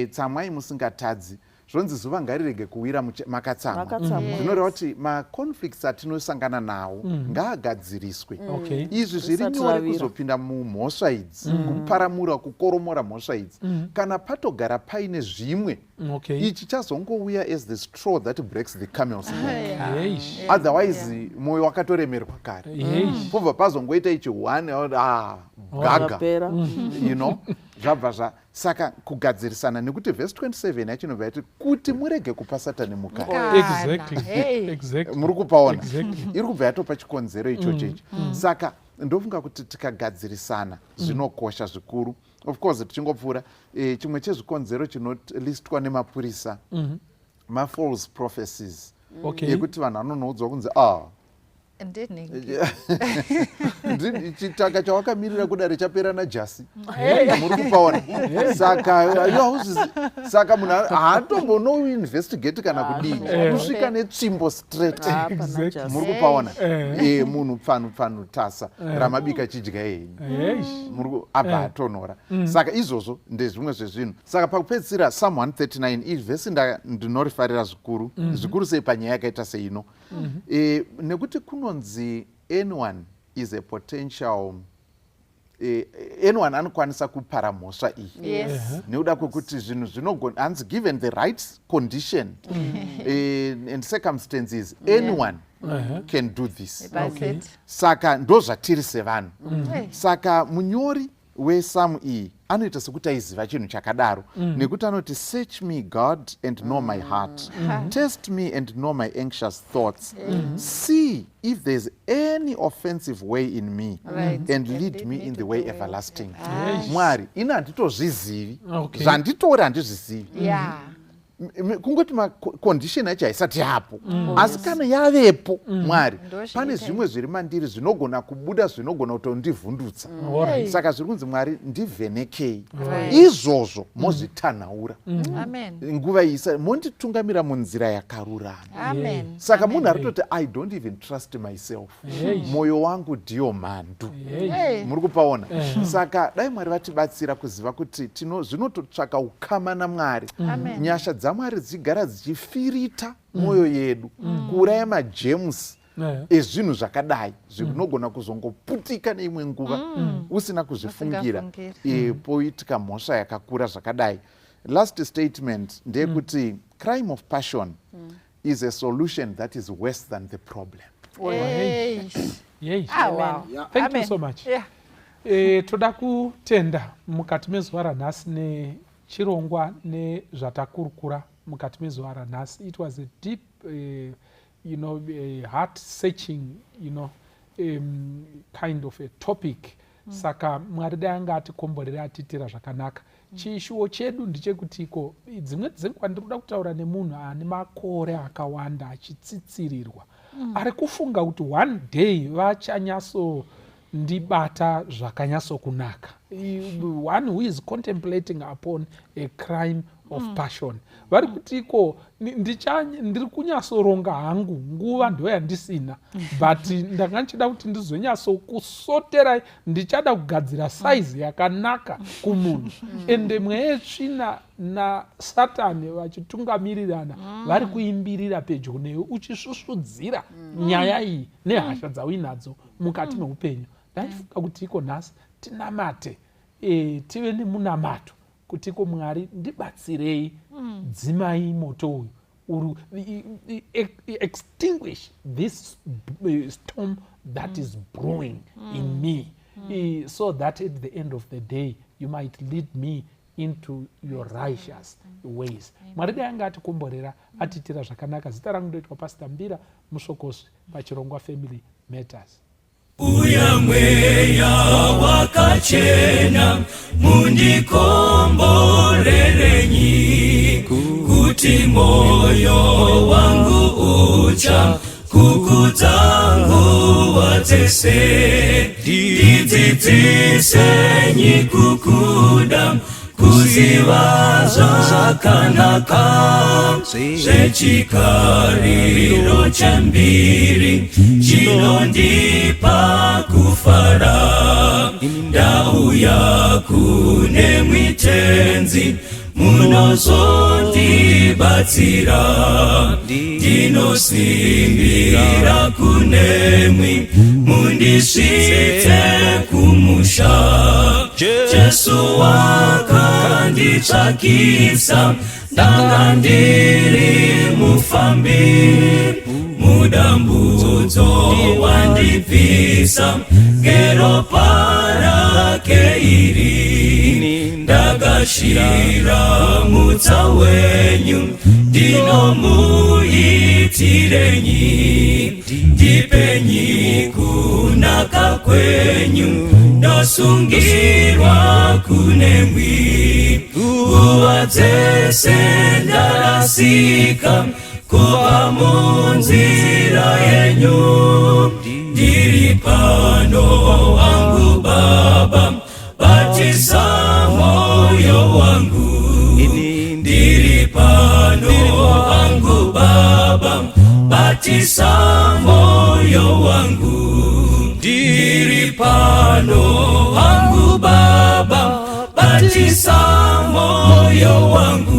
Tsamwai musingatadzi. Zvonzi zuva ngarirege kuwira makatsamwa. Makatsamwa. Zvinoreva kuti maconflicts atinosangana nawo ngaagadziriswe. Izvi zviri Risati nyore ravira. kuzopinda mumhosva idzi, kuparamura, kukoromora mhosva idzi, kana patogara paine zvimwe. Ichi chazongouya as the straw that breaks the camel's back. Otherwise mwoyo wakatoremerwa kare. Pobva pazongoita ichi one, ah, gaga. Zvapera. Zvabva zva saka kugadzirisana nekuti vhesi 27 yacho inobva yati kuti murege kupa Satani mukana. Mukana. Exactly. Hey. Exactly. Muri kupaona? Exactly. Iri kubva yatopa chikonzero ichocho icho. Saka ndofunga kuti tikagadzirisana zvinokosha zvikuru. Of course tichingopfuura, chimwe chezvikonzero chinolistwa nemapurisa mafalse prophecies yekuti vanhu vanonoudzwa kunzi ah, Ndinhingi. Chitaka chawakamirira kudare chapera najasi. Muri kupaona? Saka iwe saka munhu haatombonoinvestigate kana kudii, kusvika netsvimbo straight. Hapana. Muri kupaona? Eh. Munhu pfanu pfanu tasa ramabika, chidya henyu. Eish. Muri abva atonhora. Saka izvozvo ndezvimwe zvezvinhu. Saka pakupedzisira, Psalm 139, ivhesi ndinorifarira zvikuru, zvikuru sei panyaya yakaita seino, nekuti kunonzi anyone is a potential, anyone anokwanisa kupara mhosva iyi nekuda kwekuti zvinhu zvinogona, hanzi given the right condition and circumstances, anyone can do this. That's it. Saka ndo zvatiri sevanhu. Hey. Saka munyori wesamu iyi anoita sekuti aiziva chinhu chakadaro, nekuti anoti, "Search me, God, and know my heart. Test me and know my anxious thoughts. See if there's any offensive way in me and lead me in the way everlasting." Mwari, ini handitozvizivi. Zvanditori handizvizivi. Kungoti macondition acho haisati yapo, asi kana yavepo, Mwari, Ndozviita. pane zvimwe zviri mandiri zvinogona kubuda, zvinogona kutondivhundutsa. Saka zviri kunzi, Mwari, ndivhenekei, izvozvo mozvitanhaura Amen. nguva iyi, monditungamira munzira yakarurama. Amen. Saka munhu ari kutoti, "I don't even trust myself. Mwoyo wangu ndiyo mhandu." Hey. Muri kupaona? Saka dai Mwari vatibatsira kuziva kuti zvinototsvaka ukama naMwari. Amen. Nyasha dzaMwari dzigara dzichifirita mwoyo yedu, kuuraya magerms ezvinhu zvakadai zvinogona kuzongoputika neimwe nguva usina kuzvifungira. Usingafungiri. Poitika mhosva yakakura zvakadai. Last statement ndeyekuti crime of passion is a solution that is worse than the problem. Hey. Ah, wow. Thank Amen. you so much. Toda kutenda mukati mezuva ranhasi nechirongwa nezvatakurukura mukati mezuva ranhasi. It was a deep heart searching kind of a topic. Saka Mwari dai anga atikomborera, atiitira zvakanaka. Chishuwo chedu ndechekutiko dzimwe dzenguva ndiri kuda kutaura nemunhu ane makore akawanda achitsitsirirwa, ari kufunga kuti one day vachanyatsondibata zvakanyatsokunaka. One who is contemplating upon a crime of passion, vari kutiko ndiri kunyatsoronga hangu, nguva ndo yandisina, but ndanga ndichida kuti ndizonyatsokusoterai, ndichada kugadzira saizi yakanaka kumunhu. Ende mweya yetsvina naSatani vachitungamirirana, vari kuimbirira pedyo newe uchisvusvudzira nyaya iyi nehasha dzauinadzo mukati meupenyu. Ndaifunga kuti iko nhasi tinamate, tive nemunamato kuti iko Mwari, ndibatsirei, dzimai moto uyu uri, extinguish this storm that is brewing in me, so that at the end of the day you might lead me into your righteous ways. Mwari dai anga atikomborera, atiitira zvakanaka. Zita rangu ndoitwa Pastor Mbira Musokosvi pachirongwa Family Matters. Uya mweya wakachena, mundikomborerenyi kuti moyo wangu ucha kukudza nguva dzese. Ndidzidzisenyi kukuda, kuziva zvakanaka zvechikariro chembiri chinondipa kufara. Ndauya kune mwitenzi, munozondibatsira. Ndinosimbira kunemwi, mundisvitse kumusha. Jesu wakanditsvakisa, ndanga ndiri mufambi. Mudambudzo wandibvisa ngeropa rake iri. Ndagashira mutsa wenyu, ndinomuitirenyi? Ndipenyi kunaka kwenyu, ndosungirwa kunemwi. Nguva dzese ndarasika kubva munzira yenyu. Ndiri pano wangu Baba, batisa moyo wangu. Ndiri pano wangu Baba, batisa moyo wangu. Ndiri pano wangu Baba, batisa moyo wangu.